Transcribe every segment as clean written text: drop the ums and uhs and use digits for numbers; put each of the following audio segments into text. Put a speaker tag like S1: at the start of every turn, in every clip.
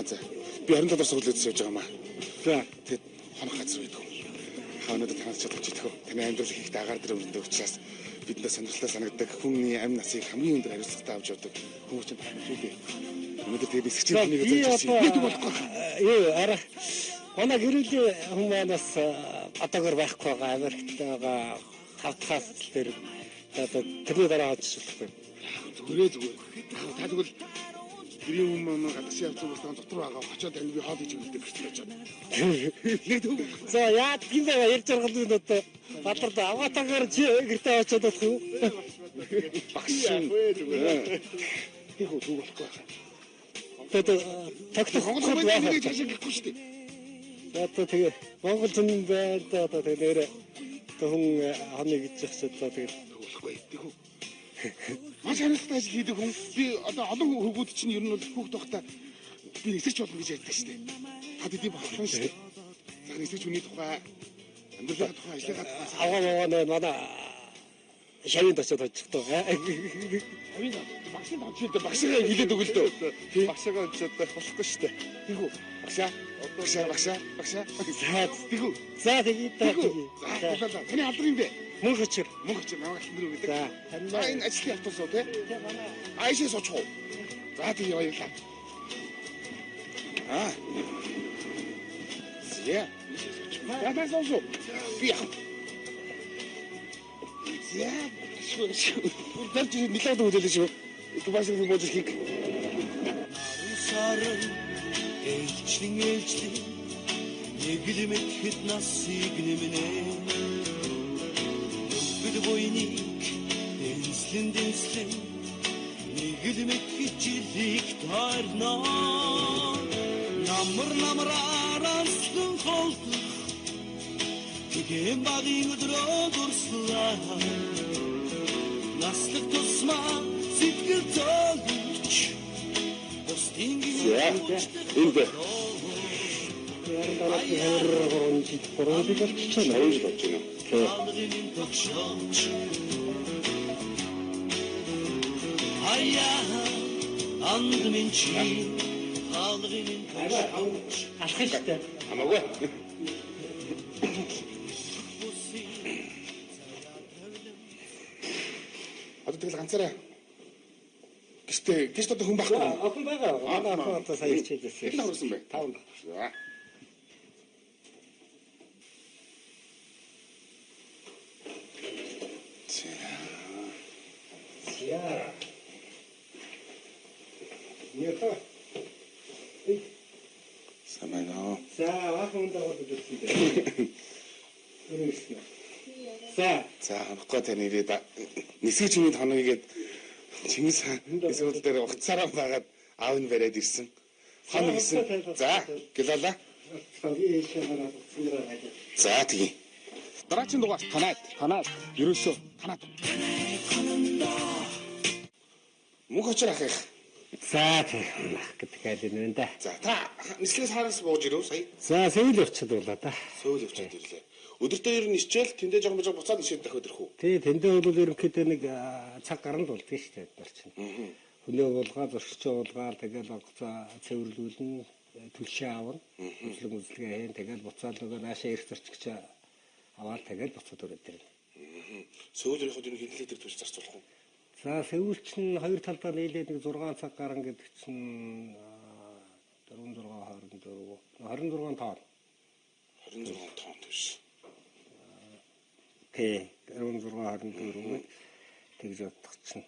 S1: Аа за. Би 27 дахь сургуулиуд явж байгаа юм аа.
S2: За.
S1: Тэгэд хонох газар байдгүй. Та өнөөдөр танаас чадвч идэх үү? Таны амьдрал их агаар дээр өрнөдөг учраас бидэндээ сонирхолтой санагддаг. Хүний амь насыг хамгийн өндөр хариуцлагатай авч явдаг хүмүүс чинь тань шүү дээ. Өнөөдөр тэгээд нисгчийн хүнийг
S2: Би
S1: зөрж ирсэн.
S2: одоо
S1: Нэг болохгүй.
S2: Юу арай манай гэрүүлийн хүн маань бас одоогор байхгүй байгаа. Америкт байгаа. Тав дахаас дээр одоо тэрний дараа очиж болохгүй.
S1: Зүгээрээ зүгээр. Та тэгвэл гэрийн хүмүүс маань гадагш явцсан бас дотор байгаа. Очоод танд би хоол хийж өгдөг гэсэн очоод. Нэг төв.
S2: За яад гин байгаа ярьж жаргал нь одоо бадард авгаатаагаар чи гэртээ очиод болох уу?
S1: Багш шин. Тэг үү төв болохгүй байна.
S2: Одоо тогтох
S1: Монгол
S2: байх.
S1: хүмүүс цаашаа гэхгүй шүү дээ.
S2: Одоо тэгээ Монгол зэн байна да одоо тэгээ нэрэ одоо хүн хоног гэж явах ч одоо тэгээ
S1: Төв болохгүй. Тэг үү. Маш хариуцлагатай ажил хийдэг хүн. Би одоо олон хөвгүүд чинь ер нь бол хүүхд байхдаа би нисгч болно гэж ярьдаг шүү дээ. Та тэдний бодлоо шүү дээ. За нисгч хүний тухай, амьдралын тухай, ажлынхаа тухай
S2: авгаа мавгаа нэ манай шавьнд очиод очих тоо.
S1: Тавийн багшийн томч дээ. Багшгаа хэлээд өгөл дөө.
S3: Багшаагаа очиод болохгүй шүү дээ.
S1: Тэг үү. Багшаа. Багшаа, багшаа, багшаа.
S2: За
S1: Тэг үү.
S2: за тэгээ та
S1: Тэг үү. За, баярлалаа. Таны алдар юм бэ?
S2: Мөнх өчөр.
S1: Мөнх өчөр намайг алтан дөрөв гэдэг.
S2: За
S1: За энэ ажлын автобус уу те? Аашаа суучих уу? За тэгээ баярлалаа. Аа. За. За та сууж. Би яах. За. Шүү шүү. Дарж нэлээд өгдөлээ шүү. Тубаш нэг бууж хийх.
S4: Сарын ээлжлэн ээлжлэн нэг л мэтгэд насыг нэмнэ. Нүгэл буйныг дэнслэн дэнслэн нэг л мэтгэд жилийг тойрно. Намар намраар анслан холдох тэгэн багийн өдрөө дурслаа. Наслах тусмаа сэтгэл зөөлөж бусдын
S1: За. Энд бэ.
S2: Яран дараа 23 жил 3 жил болчихсон.
S1: 2 жил болж байна.
S4: Хаалгын тогшооч Аяа анд минь чи хаалгын тогшооч
S2: Алах нь штэ.
S1: Хамаагүй. Одоо тэгэл ганцаараа гэртээ гэрт одоо хүн байхгүй.
S2: Охин байгаа. Манай охин одоо сая хичээлээс.
S1: Хэд хөрсөн бэ?
S2: 5.
S1: За. За.
S2: За. Нэрхэ.
S1: Сайн байна уу?
S2: За, аахан хүн дагуулж ирсэн дээ. Өрөөсөн. За,
S1: За, хонохгүй тань ирээд нисгэж юмд хоног гээд Чингис хаан эсвэл дээр уцаараа байгаад аав нь бариад ирсэн. Хоног гисэн. За, гэлала.
S2: би ээшээ хараад уцсанараа хайж.
S1: За, тэгье. Дараагийн дугаар танаад, танаад, ерөөсөө танаад. Мөнх очир ах их.
S2: За, тийм ах гэдэг айл энэ байна да.
S1: За, та нислэгээс хараас бууж ирэв сая.
S2: За, сэвэл явчихад болоо да.
S1: Сөүл явчихад ирлээ. Өдөртөө ер нь хичээл тэндээ жоохон жоохон буцаад нишээд дахиад ирэх үү?
S2: Тий, тэндээ бол ерөнхийдөө нэг цаг гарan л болдго шүү дээ бид нар чинь. Хүнээ уулгаа, зуршчоо уулгаа, тэгэл онгоцоо цэвэрлүүлнэ, түлшээ авна, үзлэг үзлэгээ хийн, тэгэл буцаал нөгөө наашаа эрх зорчигч аваад тэгэл буцаад өрөөд ирнэ.
S1: Сөүл ирэхэд ер нь хэдэн литр түлш зарцуулах уу?
S2: За, сэвэл чинь хоёр талдаа нийлээд нэг 6 цаг гарan гэдэг чинь 4 6 24 26 тонн.
S1: 26 тонн түлш.
S2: Тий, 16 24 тэгж бодох чинь.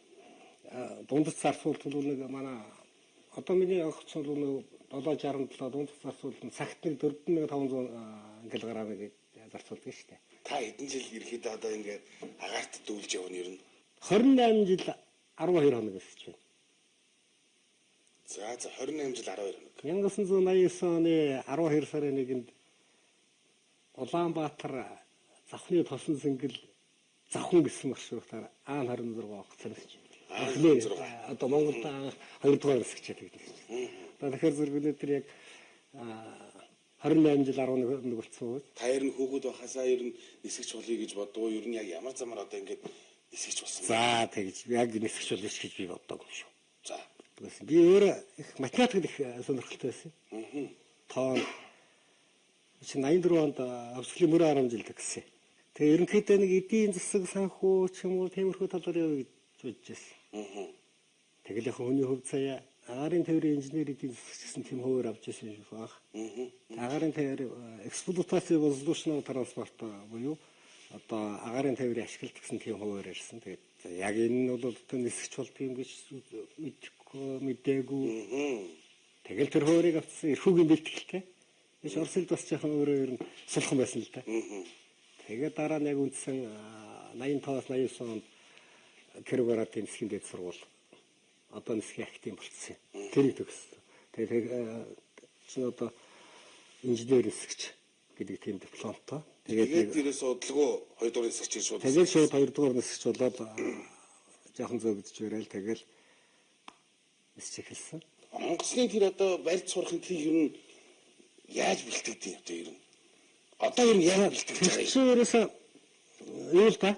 S2: Дундад зарцуулалт бол нэг манай одоо миний онгоц бол нэг 767 дундад зарцуулалт нь цагт нэг 4500 кг-ыг зарцуулдаг шүү дээ.
S1: Та хэдэн жил ирэхэд одоо ингээд агаарт дүүлж явна ер нь.
S2: 28 жил 12 хоног өсөж байна.
S1: За за 28 жил 12 хоног.
S2: 1989 оны 12 сарын 1-нд Улаанбаатар завхны тосон зингэл завхан гэсэн маршрутаар А26 онгоцоор нисэж байна. Анхны одоо Монголд анх 2 дугаар нисгэж байдаг гэсэн. Одоо тэгэхээр зэрэг өнөөдөр яг 28 жил 11 хоног болсон үү?
S1: Та ер нь хүүхэд байхасаа ер нь нисгэж болъё гэж боддгоо ер нь яг ямар замаар одоо ингээд нисгэж болсон бэ?
S2: За тэгж яг нисгэж болно гэж би боддоогүй шүү.
S1: За.
S2: явдаг байсан. Би өөрөө их математикт их сонирхолтой байсан. Тоон чи 84 онд Австралийн мөрөн 10 жил төгссөн. Тэгээ ерөнхийдөө нэг эдийн засаг, санхүү ч юм уу тиймэрхүү талаар явъя гэж бодож байсан. Тэгэл яг хүний хувьд сая агаарын тээврийн инженер эдийн засагч гэсэн тийм хуваар авч ирсэн юм шиг баг. Агаарын тээвэр эксплуатаци воздушного транспорт буюу одоо агаарын тээврийн ашиглалт гэсэн тийм хуваар ирсэн. Тэгээд яг энэ нь бол одоо нисгч болдго юм гэж мэдэхгүй мдээгүй. Тэгэл тэр хуваарыг авчихсан эрхүүгийн бэлтгэлтэй. Биш Оросд бас жоохон өөрөө ер нь сулхан байсан л да. Тэгээд дараа нь яг үндсэн 85-аас 89 онд Кировоградын нисхийн дээд сургууль одоо нисхийн академи болцсон юм. Тэрийг төгссөн. Тэгээд чинь одоо инженер нисгч гэдэг тийм дипломтой.
S1: Тэгээд ерөөсөө удалгүй 2 дугаар нисгч шууд.
S2: Тэгээд шууд 2 дугаар нисгч болоод жоохон зөөгдөж барайл тэгэл нисч эхэлсэн.
S1: Онгоцны тэр одоо барьж сурахын тийг ер нь яаж бэлтгэдэг юм бэ ер нь? Одоо ер нь яаж бэлтгэж байгаа юм?
S2: Тэр ерөөсөө юу л да?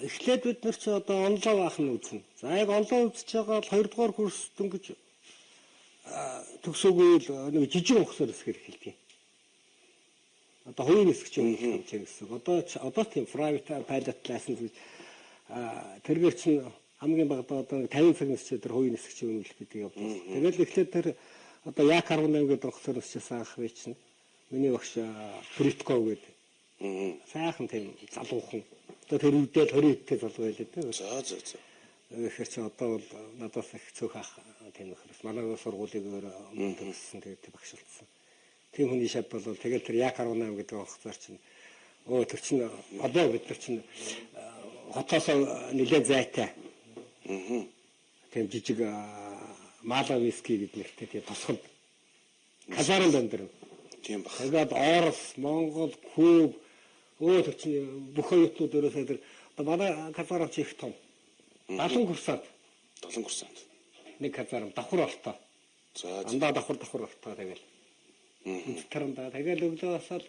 S2: Эхлээд бид нар чи одоо онлоо баах нь үзнэ. За яг онлоо үзэж байгаа бол 2 дугаар курс дөнгөж төгсөөгүй л нэг жижиг онгоцоор нисгээр эхэлдэг. Одоо хувийн нисгч юм гэж гэсэн. Одоо тийм private pilot license гэж тэргээр чинь хамгийн багадаа одоо 50 цаг нисчээ тэр хувийн нисгч юм л гэдэг явдаг. Тэгэл эхлээд тэр одоо Як 18 гэдэг онгоцоор нисчээсэн анх би чинь миний багш Притко гэдэг. Сайхан тийм залуухан. Одоо тэр үедээ л 20 эдтэй залуу байлаа дээ.
S1: За за за.
S2: Тэгэхээр чи одоо бол надаас их цөөх ах тийм нөхрөөс манай сургуулийг өөр өмнө төгссөн тэгээд багш болсон. Тийм хүний шат бол тэгэл тэр Як 18 гэдэг онгоцоор чинь тэр чинь одоо бид нар чинь хотоос нэлээд зайтай. Тийм жижиг Мала виски гэдэг нэртэй тийм тосгол Казаранд өндөр.
S1: Тийм баг.
S2: Тэгээд Орос, Монгол, Куб тэр чинь бүх оюутнууд ерөөсөө тэр одоо манай казарм чи их том. 70 курсант.
S1: 70 курсант.
S2: Нэг казарм давхар болтоо.
S1: За.
S2: Андаа давхар болтоо тэгэл. Таранда тэгэл өглөө басаад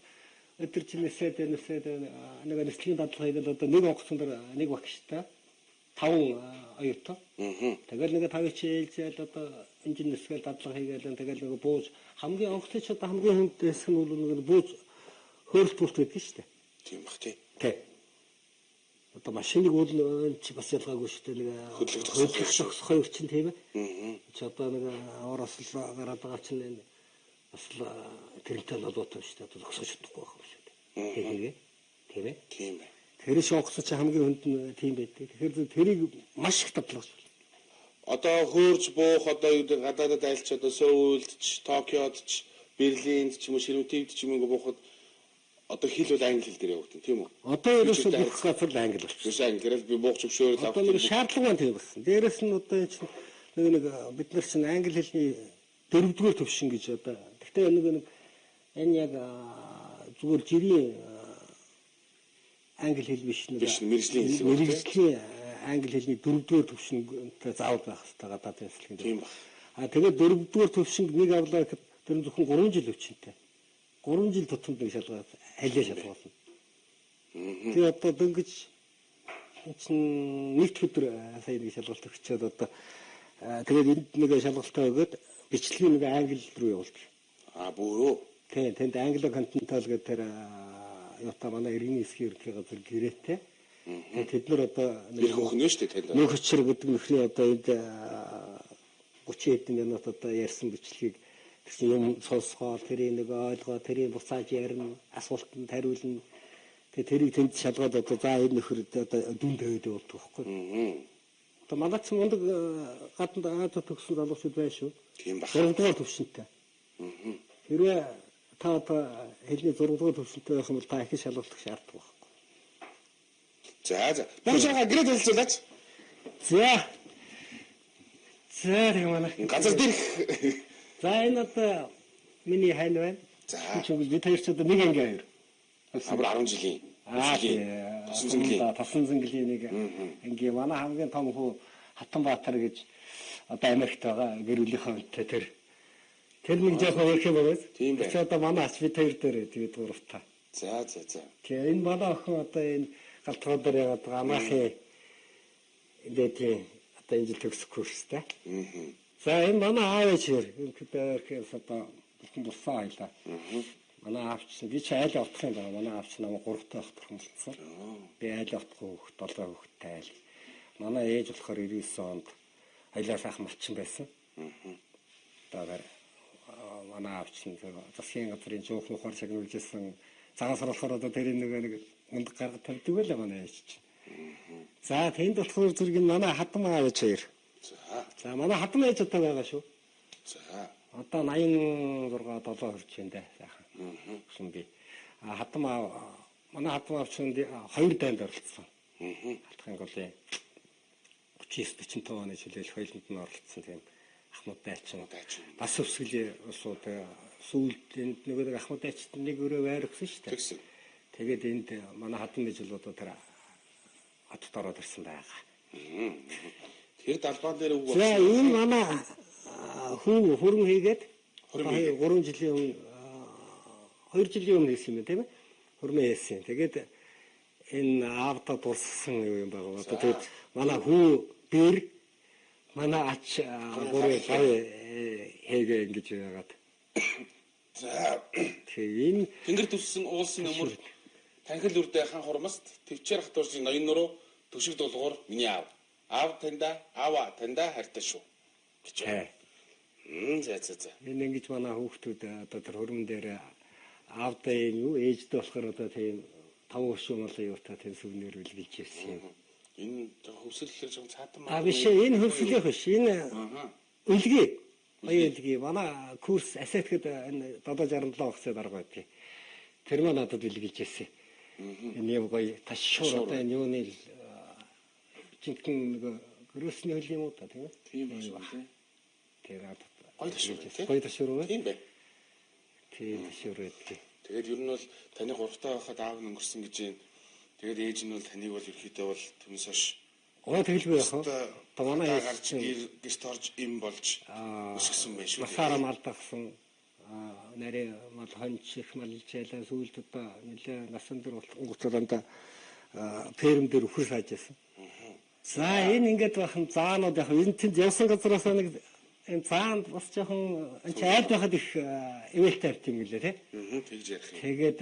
S2: өдөр чинь нисээд нэг нислэгийн дадлага хийгээл одоо нэг онгоцон дээр нэг багштай 5 оюутан. Тэгэл нэг 5 чи ээлжээл одоо энжин нисгээл дадлага хийгээл тэгэл нэг бууж хамгийн онгоцны ч одоо хамгийн хүнд хэсэг нь бол нэг бууж хөөрөлт бүрт байдаг шүү дээ.
S1: Тийм бах тий.
S2: Тий. Одоо машиныг бол чи бас ялгаагүй шүү дээ нэг
S1: хөдлөх
S2: зогсох хоёр чинь тийм ээ. Чи одоо нэг Орос л гараад байгаа чинь энэ бас л тэрнтэй холбоотой шүү дээ. Одоо зогсож чадахгүй байх юм шүү дээ. Тэгээ. Тийм ээ.
S1: Тийм ээ.
S2: Тэр шоогцоо чи хамгийн хүнд нь тийм байдаг. Тэгэхээр тэрийг маш их дадлаж байна.
S1: Одоо хөөрж буух одоо юу гэдэг гадаадад айлч одоо Сөүлд ч, Токиод ч, Берлинд ч юм уу Ширмтивд ч юм ингээ буухад одоо хэл бол англи хэл дээр явагдана тийм үү?
S2: Одоо ерөөсөө бүх газар л англи болчихсон.
S1: Ерөөсөө англиар би буух зөвшөөрөл
S2: авах. Одоо нэг шаардлага байна тийм болсон. Дээрэс нь одоо энэ чинь нэг бид нар чинь англи хэлний дөрөвдүгээр төвшин гэж одоо. Гэхдээ нэг энэ яг зүгээр жирийн англи хэл биш нэг
S1: мэргэжлийн хэл.
S2: Мэргэжлийн англи хэлний дөрөвдүгээр төвшинтэй заавал байх хэрэгтэй гадаадын нислэгийн.
S1: Тийм баг.
S2: А тэгээд дөрөвдүгээр төвшинг нэг авлаа гэхэд тэр зөвхөн 3 жил өвчнөтэй. 3 жил тутамд нэг шалгаа алиа шалгуулна. Тэгээ одоо дөнгөж чинь нэг өдөр сая нэг шалгалт өгчөөд одоо тэгээд энд нэг шалгалтаа өгөөд бичлэгийг нэг англи руу явуулдаг.
S1: А бүрөө.
S2: Тийм, тэнд англо континентал гэдэг тэр юута манай иргэний хэсгийн ерөнхий газар гэрээтэй. Тэгээд тэд нар одоо
S1: нэг хөхнө шүү дээ тэнд.
S2: Нөхөчр гэдэг нөхрийн одоо энд 30 хэдэн минут одоо ярьсан бичлэгийг тэгсэн юм сонсгоо, тэрийг нэг ойлгоо, тэрийг буцааж ярина, асуултанд хариулна. Тэгээ тэрийг тэнд шалгаад одоо за энэ нөхөр одоо дүн тавиад явуулдаг байхгүй. Одоо манай ч мундаг гадна аад төгссөн залуучууд байна шүү.
S1: Тийм баг.
S2: 3 дугаар төвшөнтэй. Хэрвээ та одоо хэлний 6 дугаар төвшөнтэй байх юм бол та их шалгалтах шаардлагатай байхгүй.
S1: За за. Бүгд жаахан гэрээ танилцуулаач.
S2: За. За тэг манай.
S1: Газар дээрх.
S2: За энэ одоо миний хань байна.
S1: За.
S2: Бид хоёр ч одоо нэг анги хоёр.
S1: Амар 10 жилийн.
S2: Тосон зэнгэлийн. Тосон зэнгэлийн нэг анги. Манай хамгийн том хүү Хатанбаатар гэж одоо Америкт байгаа гэр бүлийнхээ хүнтэй тэр. Тэр нэг жоохон өөр юм байна.
S1: Тийм байна.
S2: Чи одоо манай ач бид хоёр дээр тэгээд гуравтаа.
S1: За за за.
S2: Тэгээ энэ манай охин одоо энэ галтгоо дээр яваад байгаа амаахын дээдийн Одоо энэ жил төгсөх курстай. За энэ манай аав ээж хэр ерөнхийдөө одоо бүхэн булсан айлаа. Манай аав чинь би чи айл отох юм байна. Манай аав чинь намайг 3 дахь охтор хөндлөсөн. Би айл отох хүүхэд 7 хүүхэдтэй айл. Манай ээж болохоор 99 онд айлаа сайхан малчин байсан. Одоо манай аав чинь засгийн газрын жуух мухаар шагнуулж ирсэн цагаан сар болохоор одоо тэр нэг мундаг гарга тавьдаг байлаа манай ээж чинь. За тэнд болохоор зэрэг энэ манай хадам аав ээж хоёр. За манай хадам ээж одоо байгаа шүү.
S1: За.
S2: Одоо 86 7 хүрч байна да сайхан. Гэсэн би. А хадам аав манай хадам аав чинь хоёр дайнд оролцсон. Алтхан голын 39 45 оны чөлөөлөх хоёуланд нь оролцсон тийм Ахмад дайчин. Бас өвсгөлийн улсууд сүүлд энд нөгөө Ахмад дайчид нэг өрөө байр өгсөн шүү дээ. Тэгээд энд манай хадам ээж бол одоо тэр хотод ороод ирсэн байгаа.
S1: Тэр далбаан дээр үг
S2: болсон. За энэ манай хүү хөрөн хийгээд 3 жилийн өмнө 2 жилийн өмнө хийсэн юм тийм ээ. Хөрмөө хийсэн. Тэгээд энэ аавда дурссан юм байгаа. Одоо тэгээд манай хүү бэр манай ач гурав гавь хийгээ ингэж яагаад.
S1: За
S2: тэгээ энэ
S1: тэнгэр төссөн уулсын өмөр танхил үрдээ хан хурмаст төвчээр хатуурсын ноён нуруу төшиг дулгуур миний аав. Аав таньда, аава таньда хайртай шүү гэж. За за за.
S2: Энэ ингэж манай хүүхдүүд одоо тэр хөрмөн дээр аавдаа юм юу ээждээ болохоор одоо тийм таван хөшөө малын юутай тийм сүвнэр үлгэлж ирсэн юм.
S1: Энэ хөвсгөллөөр жоохон цаатан
S2: маа. А биш ээ, энэ хөвсгөлийнх биш. Энэ үлгий. Баян үлгий. Манай курс асет гэдэг энэ 767 онгоцны дарга байдаг. Тэр маань надад үлгэлж ирсэн. Энэ юм гоё ташуур одоо энэ юуны жинхэнэ нөгөө гөрөөсний хөл юм уу та тийм ээ?
S1: Тийм байна.
S2: Тэр надад
S1: гоё ташуур тийм.
S2: Гоё ташуур байна.
S1: Тийм бай.
S2: Тийм ташуур байдаг.
S1: Тэгээд ер нь бол таны гуравтаа байхад аав нь өнгөрсөн гэж юм. Тэгээд ээж нь бол таныг бол ерөөхдөө бол түүнээс хойш
S2: тэгэлгүй яах вэ? Одоо манай
S1: гарч гэрт орж им болж өсгсөн байх шүү.
S2: Насаараа малдагсан нарийн мал хонч их малж ялаа сүүлд одоо нэлээ насан дээр өнгөрцөлөндөө ферм дээр үхэр сааж байсан. За энэ ингээд бахан заанууд яг энэ тэнд явсан газараас нэг энэ заанд бас жоохон энэ айлд байхад их ивэлтэй авт юм гэлээ тий.
S1: Тэгж ярих юм.
S2: Тэгээд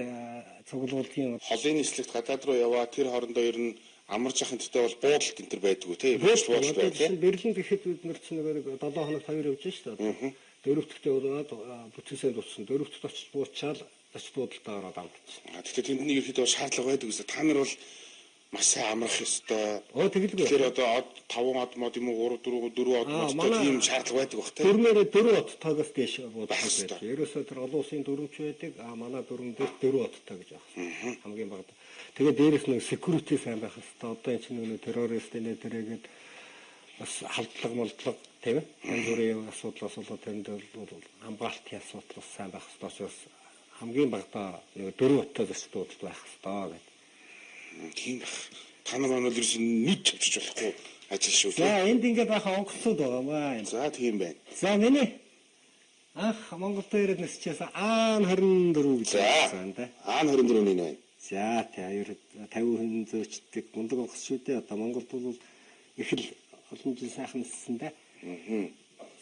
S2: цуглуулгын
S1: холын нислэгт гадаад руу яваа тэр хоорондоо ер нь амарч ахын төтөө бол буудалт энэ төр байдгүй тий.
S2: Буудал байдаг тий. Берлин гэхэд бид нар чинь нөгөө 7 хоногт хоёр явж шүү дээ. Дөрөвдөгтөө болоод бүтэнсээ дутсан. Дөрөвдөгт очиж буучаал очиж буудалтаа ороод амтчихсан.
S1: Тэгэхдээ тэнд нэг ерөөхдөө шаардлага байдаг гэсэн. Та нар бол маш сайн амрах ёстой.
S2: Тэгэлгүй.
S1: Тэгэхээр одоо од 5 од мод юм уу 3 4 4 од модтой тийм шаардлага байдаг бах тий.
S2: Дөрмөөрөө 4 одтойгоос дээш буудах байдаг. Ерөөсөө тэр олон улсын дүрмч байдаг. А манай дүрм дээр 4 одтой гэж байх. Хамгийн бага. Тэгээ дээрээс нэг security сайн байх ёстой. Одоо энэ чинь нөгөө террорист нэ тэрээгээд бас халдлага молдлого тийм ээ. Янз бүрийн асуудал асуудал тэнд бол хамгаалтын асуудал бас сайн байх ёстой учраас хамгийн багадаа нөгөө 4 одтой зочдууд байх ёстой гэдэг.
S1: Тийм байх. Та нар маань бол ерөөс нь нийт чавчиж болохгүй ажил шүү
S2: дээ. За энд ингээд баха онгоцууд байгаа маа.
S1: За тийм байна.
S2: За миний анх Монголд ирээд нисчихсэн АН24 гэж байна да.
S1: АН24-ний байна.
S2: За тий 50 хүн зөөчдөг мундаг онгоц шүү дээ. Одоо Монголд бол их л олон жил сайхан ниссэн дээ.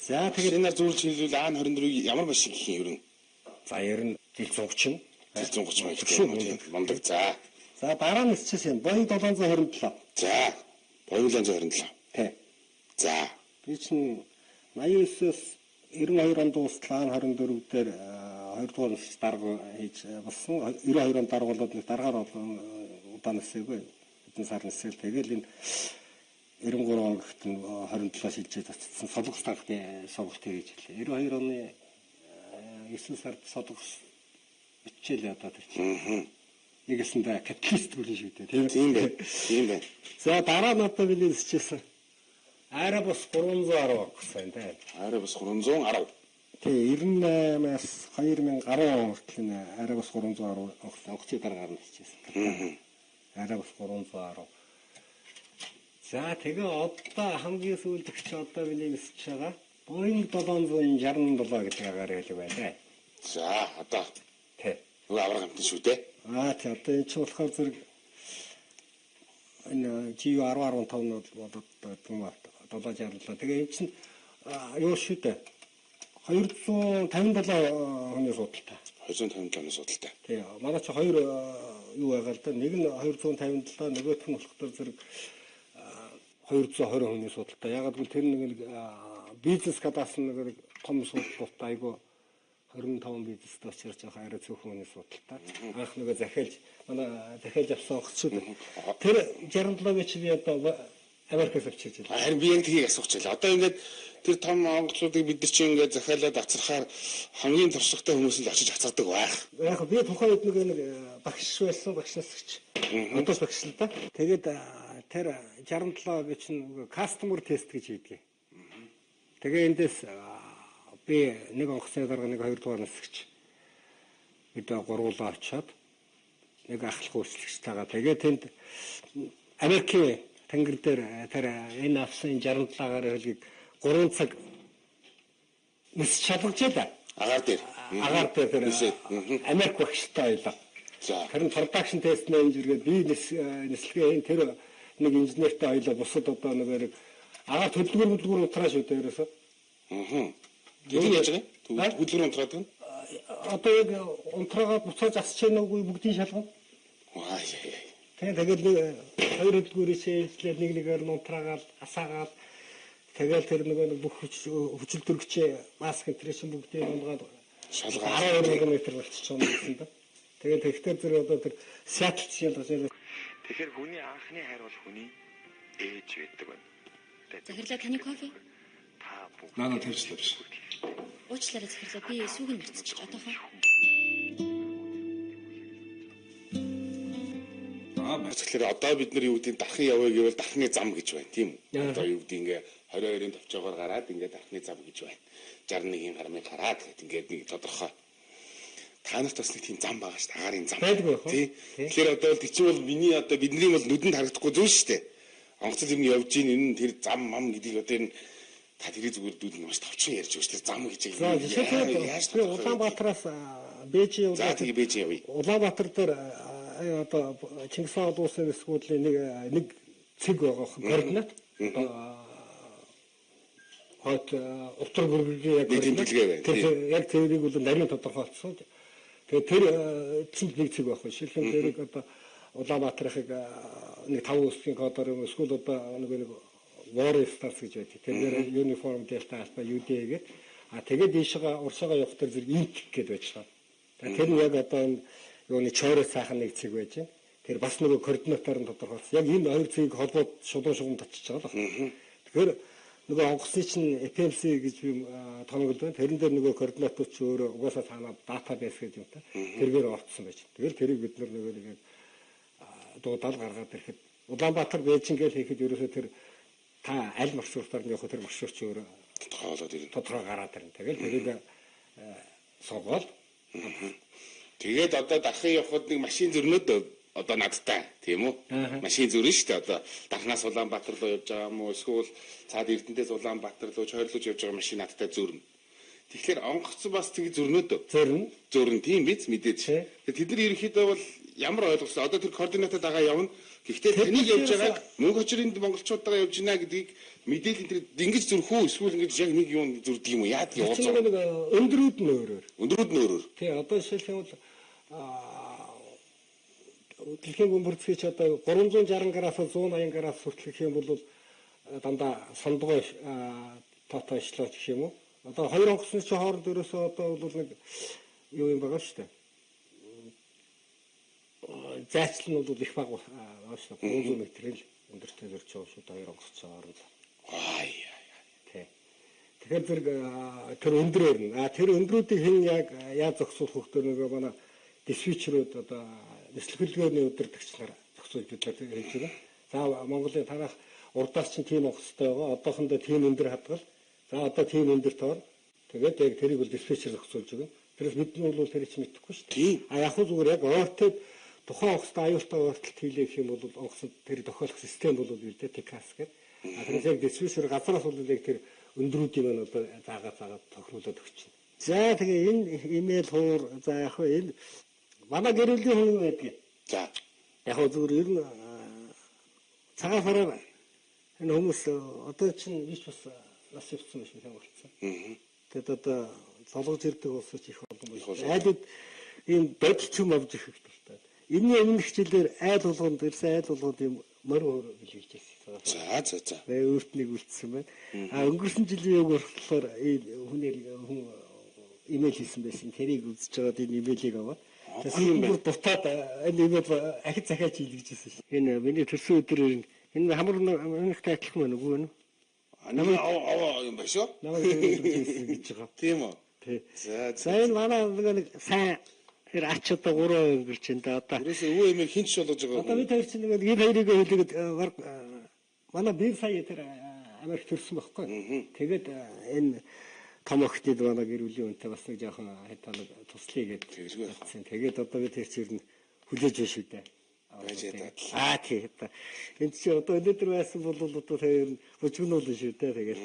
S2: За
S1: тэгээд энэ нар зөвлөж хэлвэл АН24-ийг ямар машин гэх юм ер нь?
S2: За ер нь жил 130.
S1: Жил 130 маяг. Мундаг. За.
S2: За дараа нь нисчихсэн Boeing 727.
S1: За Boeing 727.
S2: Тий.
S1: За
S2: би чинь 89-өөс 92 онд дуустал АН24 дээр 2 дугаар нисч дарга хийж болсон. 92 онд дарга болоод нэг даргаар удаан нисээгүй. Хэдэн сар нисээл тэгэл энэ 93 он гэхэд нь 27 шилжээд очсон. Солонгос танхны сургалт хийж хэлээ. 92 оны 9 сард солонгос бичээлээ одоо тэр чинь. Нэгэсэндээ капиталист бүлэн шүү дээ тийм.
S1: Тийм байна. Тийм байна.
S2: За дараа нь одоо би нисчихсэн. Airbus 310 гэсэн тийм.
S1: Airbus 310.
S2: Тий 98-аас 2010 он хүртэл энэ Airbus 310 онгоцны дараагаар нисчихсэн. Airbus 310. За тэгээ одоо хамгийн сүүлд чи одоо миний нисэж байгаа Boeing 767 гэдэг агаар хэлэг байна.
S1: За одоо
S2: тий.
S1: Нөгөө авраг амтан шүү дээ.
S2: Аа тий одоо энэ чинь болохоор зэрэг энэ GU 10.15 нь бол одоо юм аа 767. Тэгээ энэ чинь юу шүү дээ. 257 хүний судалтай.
S1: 257 хүний судалтай.
S2: Тий. Манай чи хоёр юу байгаа л да. Нэг нь 257, нөгөөх нь болохоор зэрэг 220 хүний судалтай. Ягаад гэвэл тэр нэг бизнес класс нэг том судалтай айгу 25 бизнестэй учраас жоохон арай цөөхөн хүний судалтай. Анх нөгөө захиалж манай захиалж авсан онгоц шүү дээ. Тэр 67-ыг чи би одоо Америкаас авчирч байлаа.
S1: Харин би яг тгийг асуух чийлээ. Одоо ингээд тэр том онгоцуудыг бид нар чинь ингээд захиалаад авчрахаар хамгийн туршлагатай хүмүүс нь л очиж авчирдаг байх.
S2: Яг би тухайн үед нэг багш байсан, багшнаас ч. Одоо ч багш л да. Тэгээд тэр 67 гэж чинь customer test гэж хийдэг. Тэгээ эндээс би нэг онгоцны дарга, нэг хоёр дугаар насагч бид гурвуулаа очиод нэг ахлах үйлчлэгчтэйгээ тэгээд тэнд Америкийн тэнгэр дээр тэр энэ авсан 67-гаар хөлгийг 3 цаг нис шалгаж байлаа.
S1: Агаар дээр.
S2: Агаар дээр тэр Америк багштай байлаа.
S1: За.
S2: Харин production test manager гээд би нислэгээ энэ тэр нэг инженертэй хоёлаа бусад одоо нэг агаар төлөвлөгөр утраа шүү дээ ерөөсөө.
S1: Аа. Тэр яаж байгаа юм? Хөдөлгөөр унтраад байна.
S2: Одоо яг унтраагаад буцааж асч яах үгүй бүгдийг шалгана.
S1: Аа.
S2: Тийм тэгэл нэг хоёр хөдөлгөөрөө шээлжлээд нэг нэгээр нь унтраагаал асаагаал тэгэл тэр нөгөө нэг бүх хүчил төрөгчөө маск энэ бүгдийг унгаад
S1: шалгаа
S2: 12 метр болчихж байгаа юм гэсэн да. Тэгээд тэгтэр зэрэг одоо тэр Сиэтл шалгаж байгаа.
S5: Тэгэхээр хүний анхны хайр бол хүний ээж байдаг байна.
S6: Захирлаа таны кофе.
S5: Та бүгд
S1: Наа тавьчлаа биш.
S6: Уучлаарай захирлаа би сүүг нь мартчих одоохоо.
S1: Тэгэхээр одоо бид нар юу гэдгийг дархан явъя гэвэл дархны зам гэж байна тийм үү? Одоо юу гэдгийг ингээ 22-ын товчоогоор гараад ингээ дархны зам гэж байна. 61-ийн гармыг гараад гэт ингээд нэг тодорхой. Та нарт бас нэг тийм зам байгаа шүү дээ. Агаарын зам.
S2: Тий.
S1: Тэгэхээр одоо бол тийм бол миний одоо бидний бол нүдэнд харагдахгүй зүйл шүү дээ. Онгоцол юм явж гин энэ нь тэр зам мам гэдгийг одоо энэ та тэрийг зүгээр дүүл маш товчхон ярьж өгч тэр зам гэж
S2: За жишээлбэл би Улаанбаатараас Бээжин
S1: За тэгээ Бээжин явъя.
S2: Улаанбаатар дээр одоо Чингис хаан улсын эсвэл нэг цэг байгаа координат. Хот утар бүргийн яг
S1: тэмдэглэгээ байна.
S2: Тэр яг тэрийг бол нарийн тодорхойлцсон. Тэгээд тэр цэг нэг цэг байхгүй. Жишээлбэл тэрийг одоо Улаанбаатарыг нэг 5 үсгийн кодоор юм эсвэл одоо нэг Warrior Stars гэж байдаг. Тэр дээр Uniform Delta Alpha UDA гэдэг. А тэгээд ийшээ уршаага явах тэр зэрэг инт гэдээ байж байгаа. Тэр нь яг одоо энэ юуны чойроо сайхан нэг цэг байж байна. Тэр бас нөгөө координатаар нь тодорхойлсон. Яг энэ хоёр цэгийг холбоод шулуун шугам татчих байгаа л байна. Тэгэхээр нөгөө онгоцны чинь FMC гэж юм тонгол байна. Тэрэн дээр нөгөө координатууд чи өөрөө угаасаа цаанаа database гэж юм та. Тэргээр орцсон байж. Тэгэл тэрийг бид нөгөө нэг дуудаал гаргаад ирэхэд Улаанбаатар Бээжин гэж хийхэд ерөөсөө тэр та аль маршрутаар нь явах тэр маршрут чи өөрөө
S1: тодорхойлоод ирнэ.
S2: Тодорхой гараад ирнэ. Тэгэл тэрийг сонгоол.
S1: Тэгээд одоо дархан явхад нэг машин зөрнөд одоо надтай тийм үү? Машин зөрнө шүү дээ. Одоо дархнаас Улаанбаатар руу явж байгаа юм уу? Эсвэл цаад Эрдэнэс Улаанбаатар руу чойрлож явж байгаа машин надтай зөрнө. Тэгэхээр онгоц бас тэг зөрнөд.
S2: Зөрнө.
S1: Зөрнө тийм биз мэдээж. Тэгээд тэд нар ерөнхийдөө бол ямар ойлгосон одоо тэр координатаа дагаа явна. Гэхдээ таныг явж байгааг мөнгө очрын монголчуудтайгаа явж байна гэдгийг мэдээлэл тэр ингэж зөрөх үү эсвэл ингэж яг нэг юм зөрдөг юм уу? Яадаг явуулж
S2: байгаа. Нэг өндрүүд нь өөрөөр.
S1: Өндрүүд нь өөрөөр.
S2: Тий одоо жишээлх юм бол дэлхийн бөмбөрцгийг чи одоо 360 градус 180 градус хүртэл гэх юм бол дандаа сондгой тоотой ишлээ гэх юм уу? Одоо хоёр онгоцны чи хооронд ерөөсөө одоо бол нэг юу юм байгаа шүү дээ. Зайчил нь бол их бага байгаа шүү дээ. 300 метрийн л өндөртэй зөрч байгаа шүү дээ хоёр онгоц хооронд.
S1: Аа.
S2: Тий. Тэгэхээр зэрэг тэр өндрөөр нь тэр өндрүүдийг хэн яг яаж зохицуулах вэ нөгөө манай диспетчерүүд одоо нислэг хөдөлгөөний удирдагч нар зохицуулж бид нар хэлж байна. За Монголын танах урдаас чинь тийм онгоцтой байгаа. Одоохондоо тийм өндөр хадгал. За одоо тийм өндөр тоор. Тэгээд яг тэрийг бол диспетчер зохицуулж өгнө. Тэрээс бид нар бол тэрийг чинь мэдэхгүй шүү дээ. А яг хөө зүгээр яг ойртод тухайн онгоцтой аюултай ойртолт хийлээ гэх юм бол онгоцод тэр тохиолох систем бол үлдээ ТКС гэдэг. А тэрээс яг диспетчер газраас бол яг тэр өндрүүдийн маань одоо заагаа тохируулаад өгч чинь. За тэгээ энэ имэйл хуур за яг хөө энэ манай гэр бүлийн хүн байдаг.
S1: За
S2: яг хөө зүгээр ер нь цагаан сараар Энэ хүмүүс одоо чинь биш бас нас явцсан биш үү болцсон. Тэгэд одоо золгож ирдэг улсууч их олон байна. Айлууд ийм бодол юм авч ирэх хэрэгтэй. Энэний өмнөх хичээлээр айл болгонд ирсэн айл болгонд ийм морь хөр бэлгэлж байсан.
S1: За.
S2: Тэгээ өөрт нэг үлдсэн байна. А өнгөрсөн жилийн яг болохоор энэ хүнээр хүн имэйл хийсэн байсан. Тэрийг үзэж байгаад энэ имэйлийг аваад
S1: гоё юм байна.
S2: Дутаад энэ имэйл ахид захиач хийлгэж байсан шин. Энэ миний төрсөн өдрөөр энэ хамар өнөхтэй адилхан байна үгүй юу?
S1: Намайг аваа юм байна шүү.
S2: Намайг хийсэн гэж байгаа.
S1: Тийм үү?
S2: Тий.
S1: За.
S2: За энэ манай нэг сайн тэр ач одоо 3 өнгөрч энэ да одоо.
S1: Ерөөсөө өвөө эмээ хинч болгож байгаа.
S2: Одоо бид хоёр чинь нэг энэ хоёрыг хэлгээд баг манай бие сая тэр Америк төрсөн байхгүй. Тэгээд энэ том охтыг манай гэр бүлийн үнтэй бас нэг жоохон хайталаг туслая гээд
S1: Тэгэлгүй яах.
S2: хэлсэн. Тэгээд одоо бид тэр чинь хүлээж байна шүү дээ.
S1: Байж ядаад.
S2: Аа тий. Одоо энэ чинь одоо өнөөдөр байсан бол одоо тэр бужигнуулна шүү дээ. Тэгээд.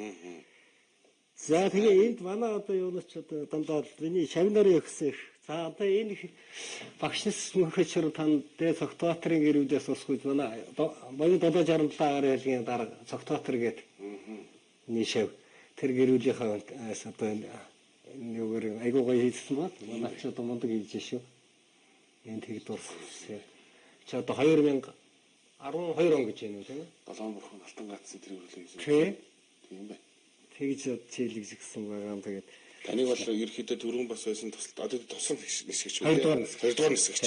S2: За тэгээ энд манай одоо юунаас ч одоо дандаа миний шавнарын өгсөн их. За одоо энэ багшнаас мөнхөчөр танд дэ Цогтбаатарын гэр бүлээс усгүй манай Боён 767 гарын айлгийн дарга Цогтбаатар гээд миний шав тэр гэр бүлийнхаа одоо энэ юугаар айгуу гоё хийсэн ба манай ч одоо мундаг хийж шүү. Энэ тэг дурссан. Чи одоо 2012 он гэж байна уу тийм ээ?
S1: Долоон бурхан алтан гацсан тэр өрлөө хийсэн.
S2: Тий.
S1: Тийм байна.
S2: Тэгж чийлэг гисэн байгаа юм тэгээд
S1: Таныг бол ерөөхдөө түрүүн бас байсан тусалт одоо тусан нисгэж үү?
S2: Хоёрдугаар нисгэж.
S1: Хоёрдугаар нисгэж.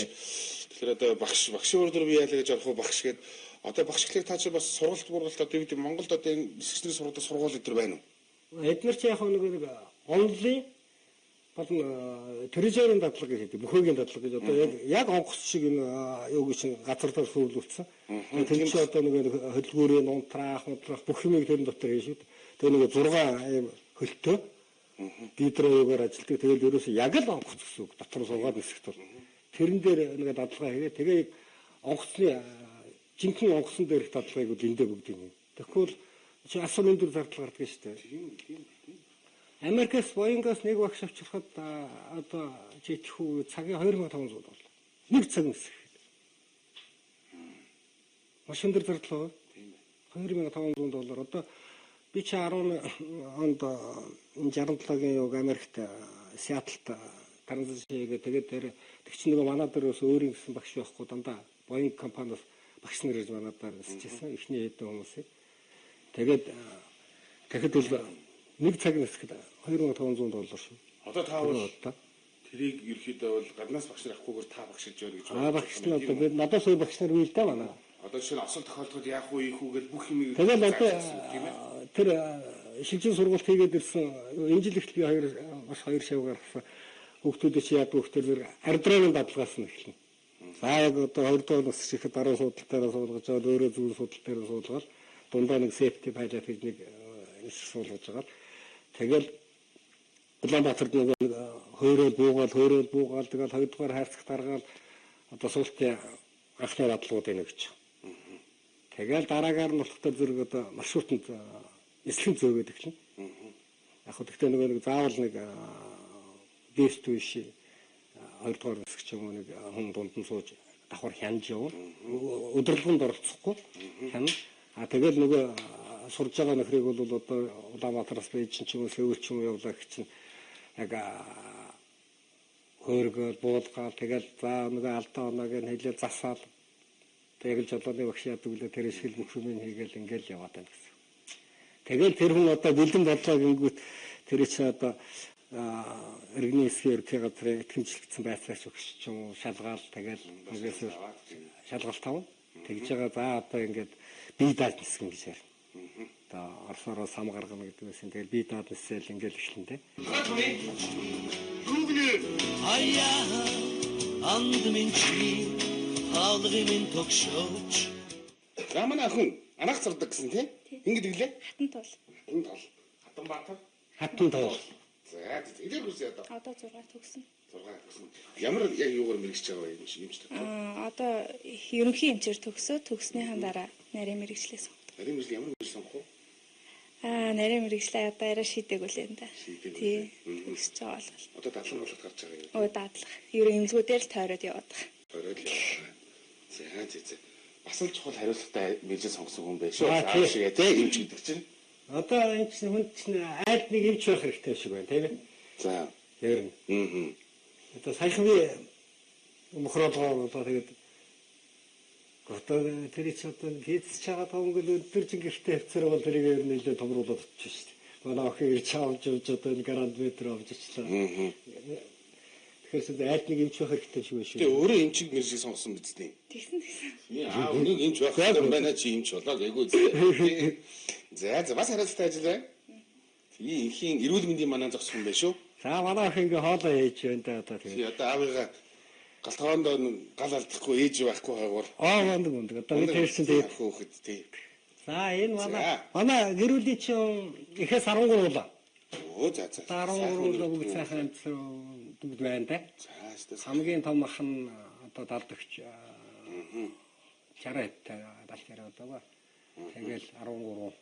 S1: Тэгэхээр одоо багш багшийн урд руу би яалаа гэж орох уу багш гээд одоо багшлыг та чи бас сургалт мургалт одоо юу гэдэг Монголд одоо энэ нисгчний сургууль сургууль өдр байна уу?
S2: Эднэр чи яг нэг онлын болон трежерийн дадлага гэж хэлдэг. Бүхээгийн дадлага гэж одоо яг онгоц шиг энэ юу гэж газар дээр суулгуулсан. Тэр чи одоо нэг хөдөлгүүрийн унтраах, унтраах бүх юмыг тэрэн дотор хийж шүү. Тэгээ нэг 6 ийм хөлтөө гидроюгаар ажилтдаг. Тэгэл ерөөсөө яг л онгоц гэсэн үг. Дотор суугаад нисэх тул. Тэрэн дээр нэг дадлага хийгээ. Тэгээ онгоцны жинхэнэ онгоцон дээрх дадлагыг бол эндээ бүгдийг юм. Тэгэхгүй бол чи асар өндөр зардал гардаг шүү дээ.
S1: Тийм.
S2: Америкаас Боингоос нэг багш авчирхад одоо чи итгэх үү цагийн 2500 доллар. Нэг цаг нисэх. Маш өндөр зардал байна.
S1: Тийм байна.
S2: 2500 доллар. Одоо би чи 10 онд 67-гийн юг Америкт Сиэтлд транзит хийгээ тэгээд тэр чинь нөгөө манай дээр бас өөрийн гэсэн багш байхгүй дандаа Боинг компаниас багш нар ирж манай дээр нисчихсэн. Эхний хэдэн хүмүүсийг. Тэгээд тэгэхэд бол нэг цаг нисэхэд 2500 доллар шүү.
S1: Одоо та бол
S2: Одоо
S1: тэрийг ерөөхдөө бол гаднаас багш нар авахгүйгээр та багш гэж байна гэж
S2: аа багш нар одоо бид надаас өөр багш нар бий л да манай.
S1: Одоо жишээ нь осол тохиолдоход яах вэ, ийх үү гэж бүх юмыг
S2: Тэгэл одоо
S1: тийм ээ.
S2: тэр шилжин сургалт хийгээд ирсэн энэ жил ихтэл би хоёр бас хоёр шав гаргасан. Хүүхдүүдээ чи яадаг хүүхдээр зэрэг ардрааны дадлагаас нь эхэлнэ. За яг одоо хоёр дахь насч ихэд баруун суудал дээр суулгаж байгаа, өөрөө зүүн суудал дээр суулгаад дундаа нэг safety pilot гэж нэг нисэх суулгаж байгаа. Тэгэл Улаанбаатарт нөгөө хөөрөөл буугаал, буугаал тэгэл хоёрдугаар хайрцагт гаргаал одоо суултын анхны дадлагууд байна гэж. Тэгэл дараагаар нь болохоор зэрэг одоо маршрутанд нислэг зөөгөөд эхэлнэ. Яг хөө тэгтээ нөгөө нэг заавал нэг дээш дүүш хоёрдугаар нисэх ч юм уу нэг хүн дунд нь сууж давхар хянж явна. Өдөрлгөнд оролцохгүй хяна. А тэгэл нөгөө сурж байгаа нөхрийг бол одоо Улаанбаатараас Бээжин ч юм уу Сөүл ч юм уу явлаа гэх чинь яг хөөргөөл буулгаал тэгэл за нөгөө алдаа оноог нь хэлээл засаал тэгэл жолооны багш яадаг үлээ тэр шиг бүх юм хийгээл ингээл яваад байна гэсэн. Тэгэл тэр хүн одоо бэлэн боллоо гингүүт тэр чинь одоо иргэний хэсгийн ерөнхий газрын итгэмжлэгдсэн байцаагч өгч ч юм уу шалгаал тэгэл нэгээс шалгалт авна. Тэгж байгаа за одоо ингээд бие дааж нисгэн гэж ярина. Одоо Оросороо сам гаргана гэдэг байсан. Тэгэл бие даад нисэл ингээл эхлэн дээ.
S4: Аяа анд минь чи хаалгын минь тогшооч.
S1: За манай охин анаах зардаг гэсэн тийм? Ингэж иглээ.
S6: Хатан тул.
S1: Хатан тол. Хатанбаатар.
S2: Хатан тол.
S1: За эдгээр хүсээ одоо.
S6: Одоо 6 төгсөн.
S1: 6 төгсөн. Ямар яг юугаар мэрэгч байгаа вэ юм чи доктор?
S6: Аа одоо ерөнхий эмчээр төгсөө төгснөхийн дараа нарийн мэрэгчлээ сонгодог.
S1: Нарийн мэрэгжил ямар мэрэгжил сонгох вэ?
S6: Аа нарийн мэрэгчлээ одоо арай шийдээгүй л юм да.
S1: Шийдээгүй.
S6: Тий. Төгсөж байгаа бол.
S1: Одоо дадлан болоод гарч байгаа юм.
S6: Өө дадлах. Ерөн эмнэлгүүдээр л тойроод яваад байгаа.
S1: Тойроод яваад байгаа. За за за. Бас л чухал хариуцлагатай мэргэжил сонгосон хүн байх шүү. Аа шиг тий эмч гэдэг чинь.
S2: Одоо энэ чинь хүн чинь айлд нэг эмч байх хэрэгтэй шиг байна тийм ээ.
S1: За.
S2: Ер нь.
S1: Аа.
S2: Одоо саяхан би мохролгоо одоо тэгээд одоо тэр чи одоо хийцэж байгаа томгол өндөр жин гэртээ хөвцөр бол тэрийг ер нь нэлээд томруулаад очиж шүү дээ. Манай охин ирж авч явж одоо энэ гранд метр авч очлаа. Тэгэхээр ч айлд нэг эмч байх хэрэгтэй шиг байна шүү.
S1: Тэгээ өөрөө эмчиг мэргэжил сонгосон биз дээ.
S6: Тэгсэн тэгсэн.
S1: Аа үнийг эмч байх хэрэгтэй байна чи эмч болоо гээгүй зү. За за бас хариуцлагатай ажил байна. Тийм энхийн эрүүл мэндийн манаа зогсох юм байна шүү.
S2: За манай охин ингээ хоолоо хийж байна да одоо
S1: тэгээд. Одоо аавыгаа гал тогоондоо гал алдахгүй ээж байхгүй хайгуур.
S2: Аа ундаг ундаг. Одоо би тэрсэн тэгээд
S1: хөөхөд тий.
S2: За энэ манай гэрүүлийн чинь ихээс 13 улаа.
S1: Өө за за.
S2: 13 улаа бүгд сайхан амьдсан бүгд байна да.
S1: За өстой.
S2: Хамгийн том ах нь одоо далдагч 60 хэттэй 70 яриад байгаа. Тэгэл 13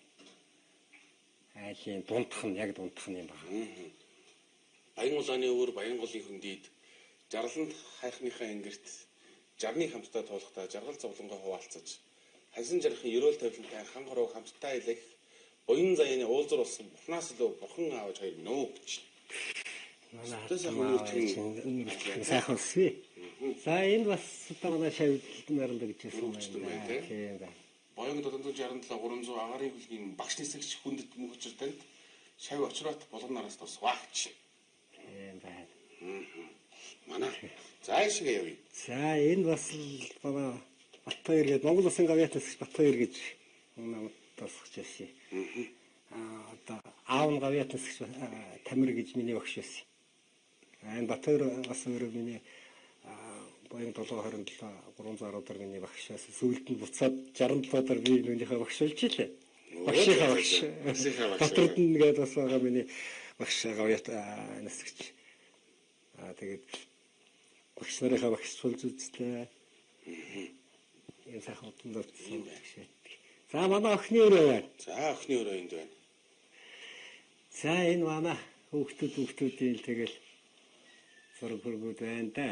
S2: айлын дундх нь яг дундх нь юм байна.
S1: Баян улааны өвөр Баянголын хөндийд жарланд хайхныхаа ангирт жарны хамтдаа туулахдаа жаргал зовлонгоо хуваалцаж хальсан жаргахын ерөөл тавилантай хан хорог хамтдаа илэх буян заяаны уулзар болсон бурхнаас илүү бурхан аавч хоёр минь өө гэж.
S2: Манай сайхан үсвэ. За энэ бас одоо манай шавьдмаар л гэж хэлсэн байна. Тийм байна.
S1: Боёг 767 300 агарын хүлгийн багш нисэгч хүндэт мөхөчр танд шав очрот булган нараас тусваа гэж.
S2: Тийм байна.
S1: Манай за ишгээ явъя.
S2: За энэ бас л манай Батбаяр гэдэг Монгол Улсын гавьяат нисгч Батбаяр гэж намд тусгаж байсан. Аа одоо аав нь гавьяат нисгч Тамир гэж миний багш байсан. Энэ Батбаяр бас өөрөө миний Боён 727 310 дээр миний багш байсан. Сүүлд нь буцаад 67 дээр би нүнийхээ багш болж илээ. Багшийнхаа багш. Доторд нь гээд бас байгаа миний багш гавьяат нисгч. Аа тэгээд багш нарынхаа багш болж үзлээ. Энэ сайхан удамд авчихсан багш байдаг. За манай охины өрөө байна.
S1: За охины өрөө энд байна.
S2: За энэ манай хүүхдүүдийн л тэгэл зураг хөргүүд байна да.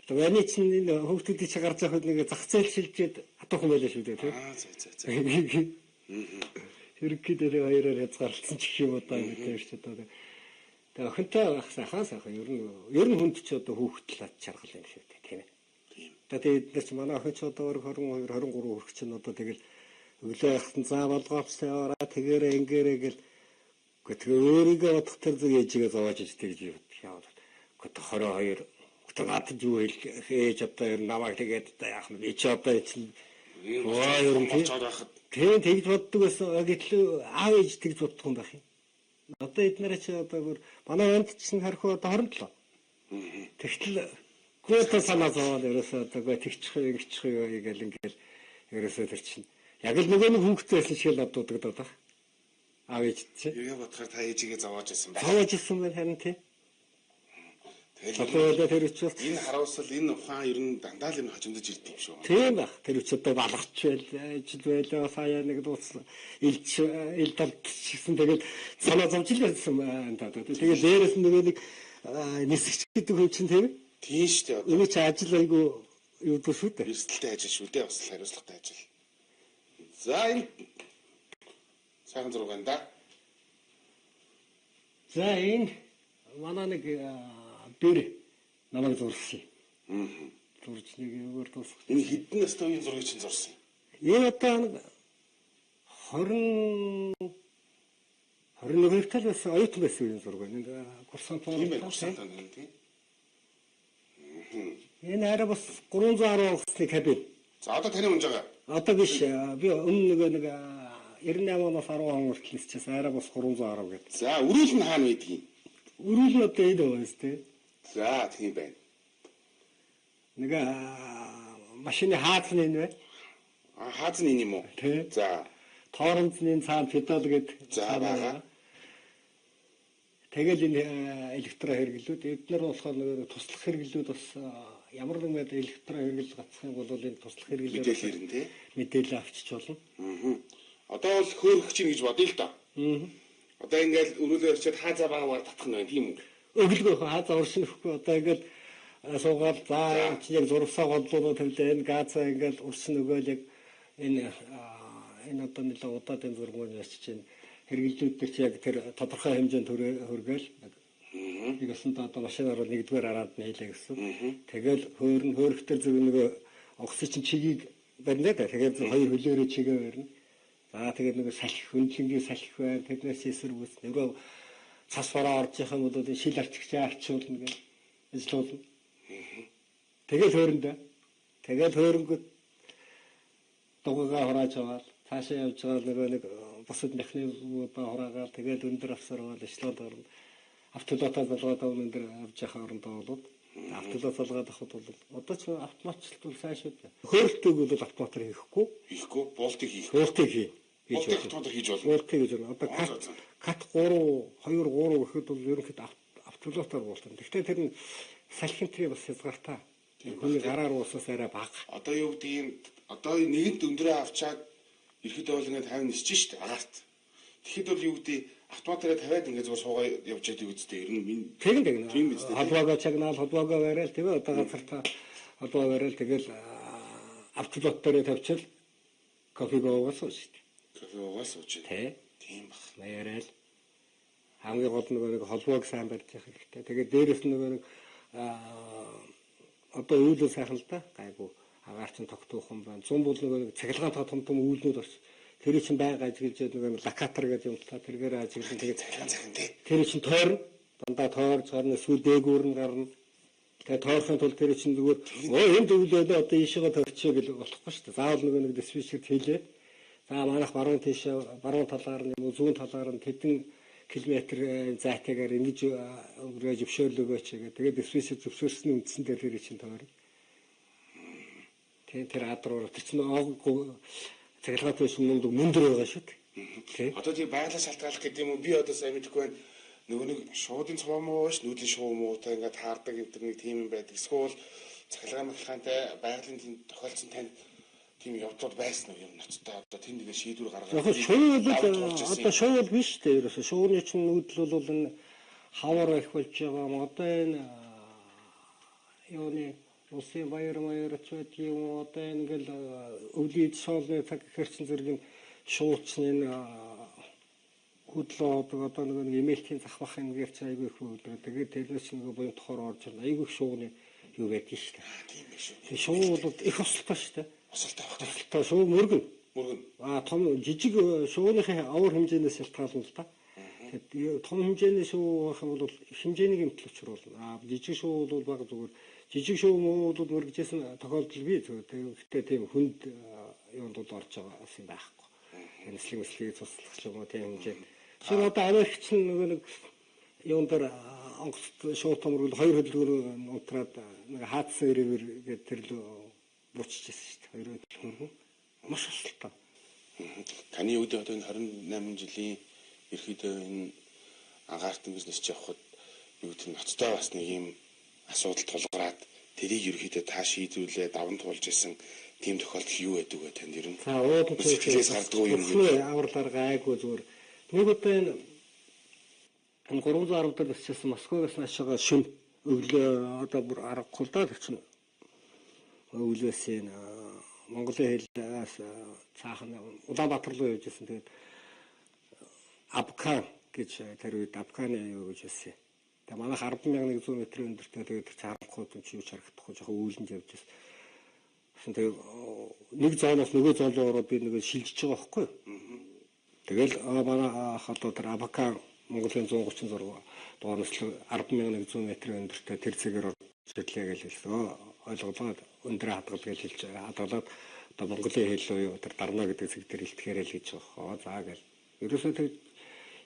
S2: Ваны чинь энэ хүүхдүүдийн чи гарч явахад нэг зах зээл шилжээд атуухан байлаа шүү дээ тийм.
S1: Аа за за за.
S2: Ерөнхийдөө тэр хоёроор хязгаарлалцсан ч гэх юм одоо мэдээж ч одоо. Тэгээ охинтой байх сайхан сайхан ер нь хүнд ч одоо хүүхэд л ад чаргал юм шүү дээ тийм ээ.
S1: Тийм.
S2: Одоо тэгээд эднэр чи манай охин ч одоо 22 23 хүрэх чинь одоо тэгэл өглөө яхсан заа болгоовч тавиараа тэгээрээ ингээрээ гэл тэгээ өөрийгөө бодох тэр зүг ээжигээ зовоож иждэг гэж яваад. Гэхдээ 22 гэхдээ надад юу хэлэх ээж одоо ер нь намайг тэгээд одоо яах нь би чи одоо чинь ер нь тийм тэгж боддог байсан. Гэтэл аав ээж тэгж боддог юм байх юм. Одоо эднэрээ чи одоо бүр манай онд чинь харих одоо 27. Тэгтэл гүйтэ санаа зовоод ерөөсөө одоо гүй тэгчих юу ингэчих юу гэл ингээл ерөөсөө тэр чинь яг л нөгөө нэг хүүхдтэй байсан шиг л одуудагдаад байна. Аав ээж чи.
S1: Эргээ бодохоор та ээжигээ зовоож байсан байна.
S2: Зовоож исэн байна харин тий.
S1: Тэгэл
S2: тэр учраас
S1: энэ хараусал энэ ухаан ер нь дандаа л юм хожимдож ирдэг юм шүү.
S2: Тийм байх. Тэр үч одоо балгарч байл, ажил байлаа, саяа нэг дууссан. Илч ил далдчихсан. Тэгэл санаа зовж л байсан байна та. Тэгэл дээрээс нь нөгөө нэг нисгч гэдэг хүн чинь тийм ээ.
S1: Тийм шүү дээ.
S2: Энэ чи ажил айгу юу дүү шүү дээ.
S1: Эрсдэлтэй ажил шүү дээ. Бас хариуцлагатай ажил. За энэ сайхан зураг байна да.
S2: За энэ манай нэг бэр намайг зурсан. Зурж нэг юугаар дуусгах.
S1: Энэ хэдэн настай үеийн зургийг чинь зурсан
S2: юм? Энэ одоо нэг 20 21 тал байсан, оюутан байсан үеийн зураг байна. Энэ курсант
S1: Тийм байх, курсант байна тийм.
S2: Энэ арай бас 310 онгоцны кабин.
S1: За одоо таны унж байгаа.
S2: Одоо биш. Би өмнө нөгөө нэг 98 оноос 10 он хүртэл нисчихсэн. Арай бас 310 гэдэг.
S1: За өрөөл нь хаана байдгийг?
S2: Өрөөл нь одоо энэ байна тийм.
S1: За тийм байна.
S2: Нэг машины хааз нь энэ байна.
S1: А хааз нь энэ юм уу?
S2: Тийм.
S1: За
S2: торомцны цаана педал гэдэг.
S1: За байгаа.
S2: Тэгэл энэ электро хэрэглүүд эднэр болохоор нэг туслах хэрэглүүд бас ямар нэгэн байдлаар электро хэрэглэл гацах юм бол энэ туслах хэрэглэлээр
S1: мэдээлэл ирнэ тий.
S2: Мэдээлэл авчиж болно.
S1: Аа. Одоо бол хөөрөх чинь гэж бодъё л доо.
S2: Аа.
S1: Одоо ингээл өрөөлөө өрчөөд хаазаа багаар татах нь байна тийм үү?
S2: Өглөө хаазаа уршин өгөхгүй одоо ингээл суугаад за энэ чинь яг зурвсаа голлуулаад тавилаа энэ газаа ингээл уршин өгөөл яг Энэ энэ одоо нэлээд удаад энэ зургууд ярьж чинь хэрэглүүд төр чи яг тэр тодорхой хэмжээнд хүргээл нэг өсөндөө одоо машинаар бол нэгдүгээр араанд нь хийлээ гэсэн. Тэгэл хөөрн хөөрөхтөр зөв нөгөө онгоцны чинь чигийг барина да. Тэгээд хоёр хөлөөрөө чигээ барина. За тэгээд нөгөө салхи хөндлөнгийн салхи байна. Тэднээс эсэргүүц нөгөө цас бараа орж явах юм бол шил арчигчаа арчуулна гэх ажиллуулна. Тэгэл хөөрөндөө. Тэгэл хөөрөнгөд дугуйгаа хурааж аваад цаашаа явж байгаа нөгөө нэг бусад механизмуудаа хураагаад тэгэл өндөр авсарвал эшлол гарна. Автопилотоо залгаад өндөр авч явах орондоо болоод автопилот залгаад авахд бол одоо ч автоматчлалт бол сайн шүү дээ. Хөөрөлтөг бол автоматар хийхгүй.
S1: Хийхгүй, буултыг хийх.
S2: Буултыг хий.
S1: Хийж автоматар хийж болно.
S2: Буултыг хийж болно. Одоо кат 3 2 3 гэхэд бол ерөнхийдөө автопилотоор буултана. Гэхдээ тэр нь салхин бас хязгаартай. Хүний гараар уусаас арай бага.
S1: Одоо юу гэдгийг одоо нэгэнт өндрөө авчаад ирэхэд бол ингээд 50 нисэж штэ агаарт. Тэгэхэд бол юу гэдэг автоматараа тавиад ингээд зүгээр суугаа явж яадаг үстэй ер нь минь
S2: тийм тийм үстэй. Холбоогоо чагнаал холбоогоо барайл тийм одоо газартаа холбоо барайл тэгэл автопилот дээр тавьчил кофег уугаа сууж штэ.
S1: Кофе уугаа сууж.
S2: Тий.
S1: Тийм баг.
S2: Яриад хамгийн гол нөгөө нэг холбоог сайн барьж явах хэрэгтэй. Тэгээд дээрэс нь нөгөө нэг одоо үүлэн сайхан л да гайгүй агаар чинь тогтоохон байна. Зун бол нөгөө цахилгаан том том үүлнүүд бас тэр чинь байнга ажиглаж нөгөө локатор гэдэг юм та тэргээр ажиглан тэгээд
S1: цахилгаан цахин тий.
S2: Тэр чинь тойрно. Дандаа тойрж гарна эсвэл дээгүүр нь гарна. Тэгээд тойрохын тулд тэр чинь зүгээр өө энд өвлөө одоо ийшээгээ тойрчээ гэл болохгүй шүү дээ. Заавал нөгөө нэг диспетчерт хэлээд за манайх баруун тийшээ баруун талаар нь юм уу зүүн талаар нь тэдэн километр зайтайгаар ингэж өргөж зөвшөөрлөгөөч гэх. Тэгээд диспетчер зөвшөөрсөн үндсэн дээр тэр чинь тойрно. Тийм тэр адруур тэр чинь ооггүй цахилгаан биш мөндөг мөндөр байгаа шүү дээ.
S1: Одоо тийм байгалаа шалтгааллах гэдэг юм уу? Би одоо сайн мэдэхгүй байна. Нөгөө нэг шуудын цуваа муу ш нүүдлийн шуу муутай ингээд таардаг энэ төр нэг тийм юм байдаг. Эсвэл цахилгаан махилгаантай байгалийн тийм тохиолдсон танд тийм явдлууд байсан уу юм ноцтой одоо тэнд нэг шийдвэр гаргаад.
S2: Яг шуу бол одоо шуу бол биш дээ ерөөсө. Шууны чинь нүүдэл бол энэ хавар их болж байгаа юм. Одоо энэ юуны улсын баяр маярч байдаг юм одоо ингээл өвлийн соолны цаг гэхэр чин зэрэг нь шууцны энэ хөдлөө одоо нэг эмээлтийн зах бах ингээр чи айгүй их өдрөө тэгээд тэрнээс чи нөгөө буян тохоор орж ирнэ айгүй их шуугны юу байдаг шүү дээ.
S1: Тийм байх шүү.
S2: Тэгээ шуу бол их осолтой шүү дээ.
S1: Осолтой байх.
S2: Осолтой шуу мөргөн.
S1: Мөргөн.
S2: Аа том жижиг шууныхын овор хэмжээнээс шалтгаална л да. Тэгээд том хэмжээний шуу байх юм бол хэмжээний гэмтэл учруулна. Аа жижиг шуу бол бага зүгээр жижиг шуу муу бол мөргөжсэн тохиолдол бий зүгээр. Гэхдээ тийм хүнд юунд бол орж байгаа юм байхгүй. Нислэг мэслэгийг цуцлах ч юм уу тийм хэмжээ. Шинэ одоо Америкч нөгөө нэг юун дээр онгоцт шуу томрол хоёр хөдөлгөөр унтраад нэг хаадсан ирээвэр гэдэг тэр л бууччихсэн шүү дээ. Хоёр хөдөлгөөр маш осолтой.
S1: Таны юу гэдэг одоо энэ 28 жилийн ерөөдөө энэ агаарт ингэж нисч явхад юу гэдэг ноцтой бас нэг юм асуудал тулгараад тэрийг ерөөхдөө та шийдвэрлээ даван туулж исэн тийм тохиолдол юу байдаг вэ танд ер нь?
S2: За уудан
S1: сэтгэлээс гардггүй юм
S2: гэдэг. Авралаар гайгүй зүгээр. Нэг удаа энэ 310 дээр өсчихсэн Москвагаас наашаага шүн өглөө одоо бүр аргагүй л да тэр чинь өглөөс энэ Монголын хэлээс цаахан Улаанбаатар руу явж исэн. Тэгээд Абкан гэж тэр үед Абканы юу гэж хэлсэн. Тэгээ манайх 10,100 метрийн өндөртэй тэгээд тэр харанхуй юм чи юу ч харагдахгүй жоохон үүлэнж явж байсан. Тэгсэн тэгээ нэг зоноос нөгөө зон руу ороод би нөгөө шилжиж байгаа байхгүй юу. Тэгэл манай ах одоо тэр Абакан Монголын 136 дугаар нүслэг 10,100 метрийн өндөртэй тэр цэгээр орж ирлээ гэж хэлсэн. Ойлголоо өндрөө хадгал гэж хэлж хадгалаад одоо Монголын хэл буюу тэр дарна гэдэг цэг дээр илтгэхээрэй л гэж байгаа. За гэл. Ерөөсөө тэг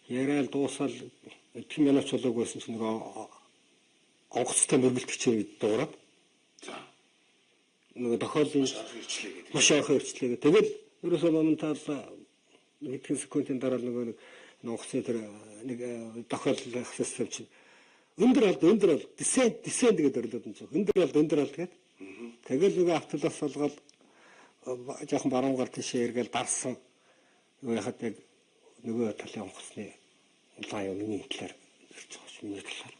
S2: яриад дуусаад хэдэн минут чулууг байсан чинь нөгөө онгоцтой мөргөлдөгч гэж дуурайд.
S1: За.
S2: Нөгөө тохиолдлын
S1: маш
S2: ойрхон ирчлээ гэдэг. Тэгэл ерөөсөө моментал хэдхэн секундын дараа нөгөө нэг онгоцны тэр нэг тохиолдол систем чинь өндөр алд өндөр алд десент десент гэдэг орлоод энэ чинь өндөр алд гэдэг. Тэгэл нөгөө автолос болгоод жоохон баруун гар тийшээ эргээл дарсан. Юу яхад яг нөгөө талын онгоцны улаан юм миний талаар ирж байгаа ш миний талаар.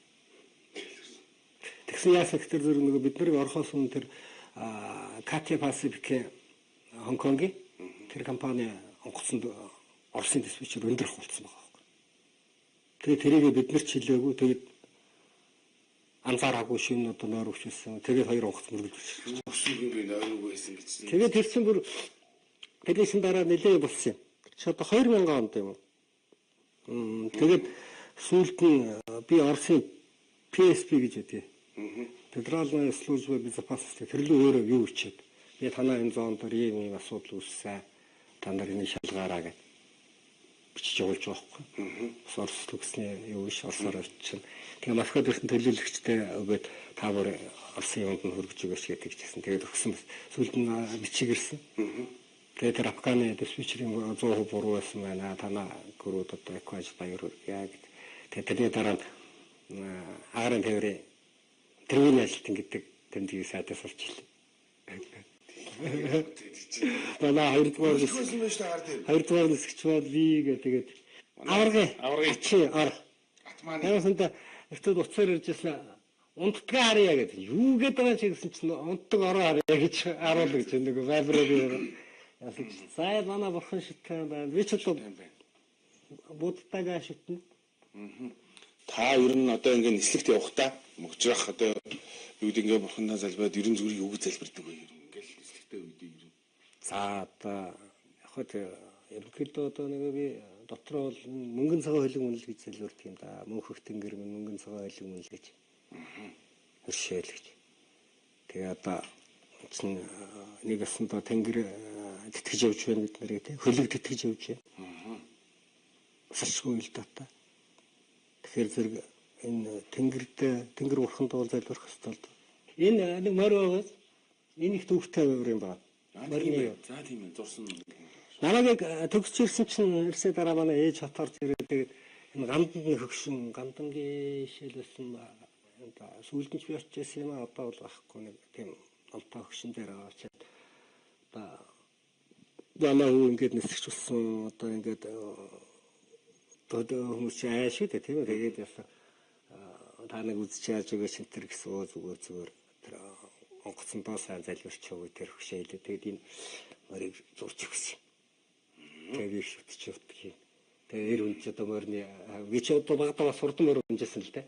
S2: Тэгсэн яасан гэхээр зэрэг нөгөө бид нарыг орохоос өмнө тэр Кати Пасификийн Хонконгийн Тэр компани онгоцонд Оросын диспетчер өндөр болсон байгаа байхгүй. Тэгээд тэрийг бид нар ч хэлээгүй. Тэгээд анзаараагүй шинэ одоо нойр өвчсөн. Тэгээд хоёр онгоц мөргөлж
S1: өссөн би нойргүй байсан гэж.
S2: Тэгээд тэр чинь бүр тэрнийхэн дараа нэлээ болсон юм. Чи одоо 2000 онд юм уу? Тэгээд сүүлд нь би Оросын PSP гэж байдаг. Федеральная служба безопасности тэрлүү өөрөө юу ичээд би танаа энэ зон дээр ийм ийм асуудал үүссэн. Та нар энийг шалгаараа гэж бичиж явуулж байгаа байхгүй. Бас Орос төгсний юу биш Оросоор очив. Тэгээ Москвад ирсэн төлөөлөгчтэй өгөөд та бүр Оросын юунд нь хөргөж өгөөч гэдэг чийсэн. Тэгээд өгсөн бас сүүлд нь бичиг ирсэн. Тэгээд тэр Афганы диспетчерийн 100% буруу байсан байна. Танаа гөрүүд одоо экваж баяр хүргье гэд. Тэгээд тэрний дараа агарын тээврийн тэргүүний ажилтан гэдэг тэмдгийг сайдаас олж илээ. Манай хоёрдугаар хоёрдугаар нисгч бол би гэ тэгээд аварга чи ор. Атмааны. Эртүүд уцаар ирж байсан унтдгаа харъя гэдэг. Юу гэдэг байгаа чи гэсэн чинь унтдаг ороо харъя гэж харуулна гэж нэг вайберээр яасан чи. За манай бурхан шүтэн байна. Би ч одоо буддага шүтнэ.
S1: Та ер нь одоо ингээ нислэгт явахдаа мөгжрах одоо юу гэдэг ингээ бурхандаа залбираад ер нь зүгээр юу гэж залбирдаг вэ? Ер нь ингээл нислэгтэй үед ер нь.
S2: За одоо яг хөө ерөнхийдөө одоо нэг би дотроо бол мөнгөн цагаан хөлөг үнэл гэж залбирдаг юм да. Мөнхөх тэнгэр минь мөнгөн цагаан хөлөг үнэл гэж. Өршөөл гэж. Тэгээ одоо чинь нэг ясандаа тэнгэр тэтгэж явж байна бид нарыг тий хөлөг тэтгэж явж байна. Салшгүй л дата. Тэгэхээр зэрэг энэ тэнгэрд тэнгэр бурханд бол залбирах ёстой л доо. Энэ нэг морь байгаас энэ их төвхтэй морь юм байна.
S1: Морины. За тийм ээ зурсан.
S2: Намайг төгсч ирсэн чинь ирсээ дараа манай ээж хот орж ирээд тэгээд энэ гамданд нь хөгшин гамдангийн шилсэн сүүлд нь ч би очиж байсан юм а одоо бол байхгүй нэг тийм олтоо хөгшин дээр очиад одоо манай хүү ингээд нисгч болсон одоо ингээд одоо хүмүүс чи ааш үү тийм ээ тэгээд яасан та нэг үзэж яаж өгөөч энэ төр гэсэн өө зүгээр зүгээр тэр онгоцондоо сайн залбирч өгөө тэр хөшөөлөө тэгээд энэ морийг зурж өгсөн. Тэгээд би шүтж явдаг юм. Тэгээд эр хүн чи одоо морины би чи одоо багадаа бас хурдан морь унжсэн л дээ.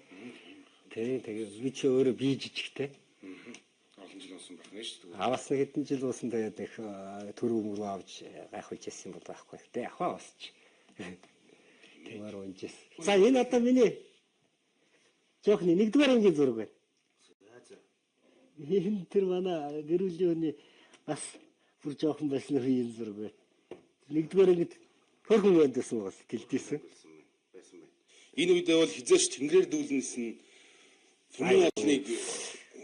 S2: Тийм тэгээд би чи өөрөө бие жижигтэй.
S1: Олон жил болсон байх нь шүү дээ.
S2: Аваас нэг хэдэн жил болсон тэгээд их төрөв мөрөө авч гайхуулж ирсэн бол байхгүй. Тэ явах бас чи. Тиймэр унжсэн. За энэ одоо миний жоохны нэгдүгээр ангийн зураг байна.
S1: За за.
S2: Энэ тэр манай гэр бүлийн хүний бас бүр жоохон байсан үеийн зураг байна. Нэгдүгээр ангид хөрхөн байсан бас гэлдээсэн.
S1: Байсан байна. Энэ үедээ бол хизээч тэнгэрээр дүүлнэсэн түмэн олныг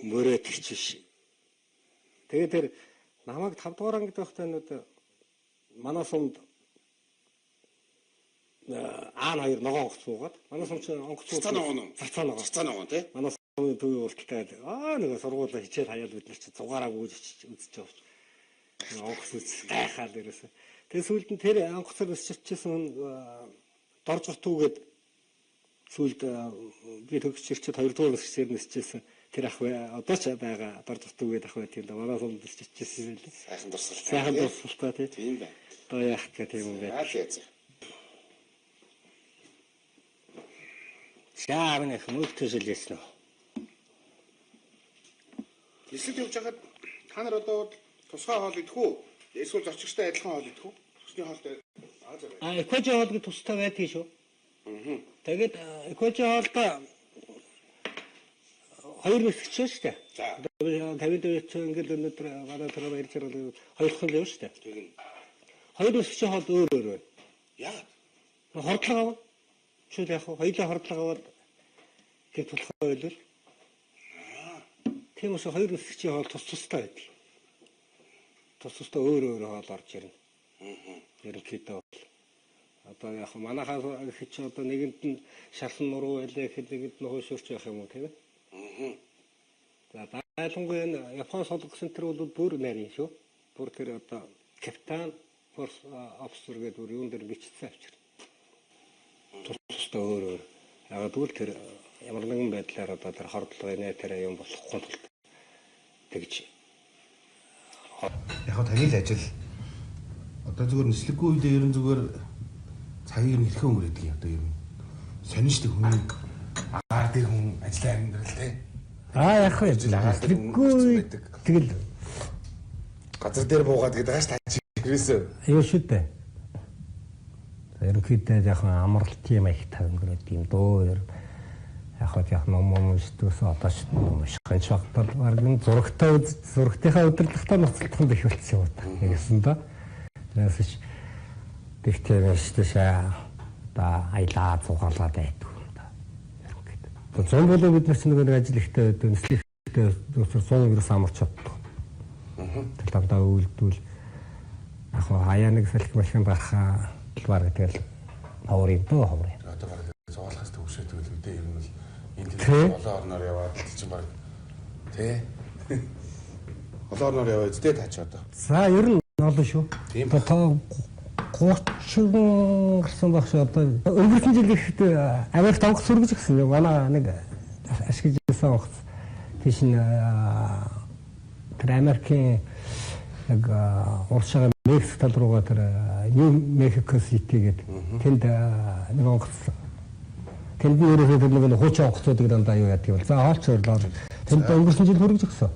S2: мөрөөд ч биш. Тэгээд тэр намайг 5 дугаар ангид байхдаа нүд манай сумд аан хоёр ногоон онгоц буугаад манай сум чинь онгоц
S1: цацаа ногоон уу?
S2: Цацаа ногоон.
S1: Цацаа ногоон тий.
S2: Манай сумын төвийн урталтай аа нэг сургуулаа хичээл хаяал бид нар чи зугаараа гүйж очиж үзэж явж. Онгоц үз гайхаад ерөөсө. Тэгээ сүүлд нь тэр онгоцоор нисчихсэн хүн дорж утуугээд сүүлд би төгсч ирчээд хоёрдугаар нисчээр нисчихсэн тэр ах одоо ч байгаа дорж утуугээд ах байт юм да. Манай сумд нисчихсэн юм лээ.
S1: Сайхан дурсгалтай.
S2: Сайхан дурсгалтай тий.
S1: Тийм байна.
S2: Одоо яах гэх тийм юм бэ.
S1: За за.
S2: За амных мөнгө төсөлсөн үү?
S1: Нислэгт явж байхад та нар одоо тусгай хоол идэх үү? Эсвэл зорчигчтой адилхан хоол идэх үү? Төсний хоолтой. Аа за.
S2: А экожи хоол гэж тустай байдаг шүү. Тэгээд экожи хоолтой хоёр нисгч шүү дээ.
S1: За.
S2: 54 ч ингээл өнөөдөр манай тэр баяр жаргал хоёр хон л шүү дээ.
S1: Тэгнь.
S2: Хоёр нисгчийн хоол өөр өөр байна.
S1: Яагаад?
S2: Хордлого аваа. Шүл яг хоёулаа хордлого аваад гэх тулхаа байлвал. Тийм ус хоёр нисгчийн хоол тус тустай байдаг. Тус тустай өөр өөр хоол орж ирнэ. Ерөнхийдөө бол одоо яг манайхаа гэхэд чи одоо нэгэнд нь шалан нуруу байлаа гэхэд нэгэнд нь хуйшуурч байх юм уу тийм ээ? За байлангүй энэ Япон солонгос центр бол бүр нарийн шүү. Бүр тэр одоо капитан форс офсер гэдэг бүр юун дээр бичсэн авчир. Тус тустай өөр өөр. Яг тэгвэл тэр ямар нэгэн байдлаар одоо тэр хордлого нэ тэр юм болохгүй тулд тэгж
S7: Яг хөө таны л ажил
S1: Одоо зүгээр нислэггүй үедээ ер нь зүгээр цагийг нь хэрхэн өнгөрөөдөг юм одоо ер нь. Сонин шүү дээ хүний агаар дээр хүн ажлын амьдрал те.
S2: Аа яг хөө нислэггүй тэгэл
S1: газар дээр буугаад гэдэг ааш та чи ерөөсөө.
S2: Юу шүү дээ. Ерөнхийдөө жоохон амралтын маягтай өнгөрөөд юм дөө ер. Яг хөө яг ном ном уншдагс одоо ч ном унших гэж багтал баг нь зурагтай зурагтынхаа удирдлагатай ноцолдох нь их болчихсон юм да. Нэгсэн доо. Тэрнээс ч тэг тийм шүү дээ. Одоо аялаа зугаалаад байдаг юм да. Ерөнхийдөө. Зун болоо бид нар ч нэг ажил ихтэй байдаг, нислэг ихтэй учраас 100 ерөөс амарч чаддаг. Тэгэл дандаа үйлдвэл яг хоо хаяа нэг салхи малхин гарахаа баг тэгэл ховор юм дөө ховор юм.
S1: Одоо баг зугаалахаас төвшөөд тэгэл үдээ ер нь л энэ тэр олон орноор яваад л чинь баг тий. Олон орноор яваад тий та чи одоо.
S2: За ер нь олон шүү. Одоо 30 гарсан баг шүү. Одоо өнгөрсөн жил ихэд Америкт онгоц сүргэж гисэн. Манай нэг ашиглаж байсан онгоц тийш нь тэр Америкийн яг уршаага Мексик тал руугаа тэр Нью Мехико Сити гэдэг тэнд нэг онгоц тэнд нь ерөөсөө тэр нэг хуучин онгоцуудыг дандаа юу яадаг юм бол за хоолч орлоо тэнд өнгөрсөн жил хүргэж өгсөн.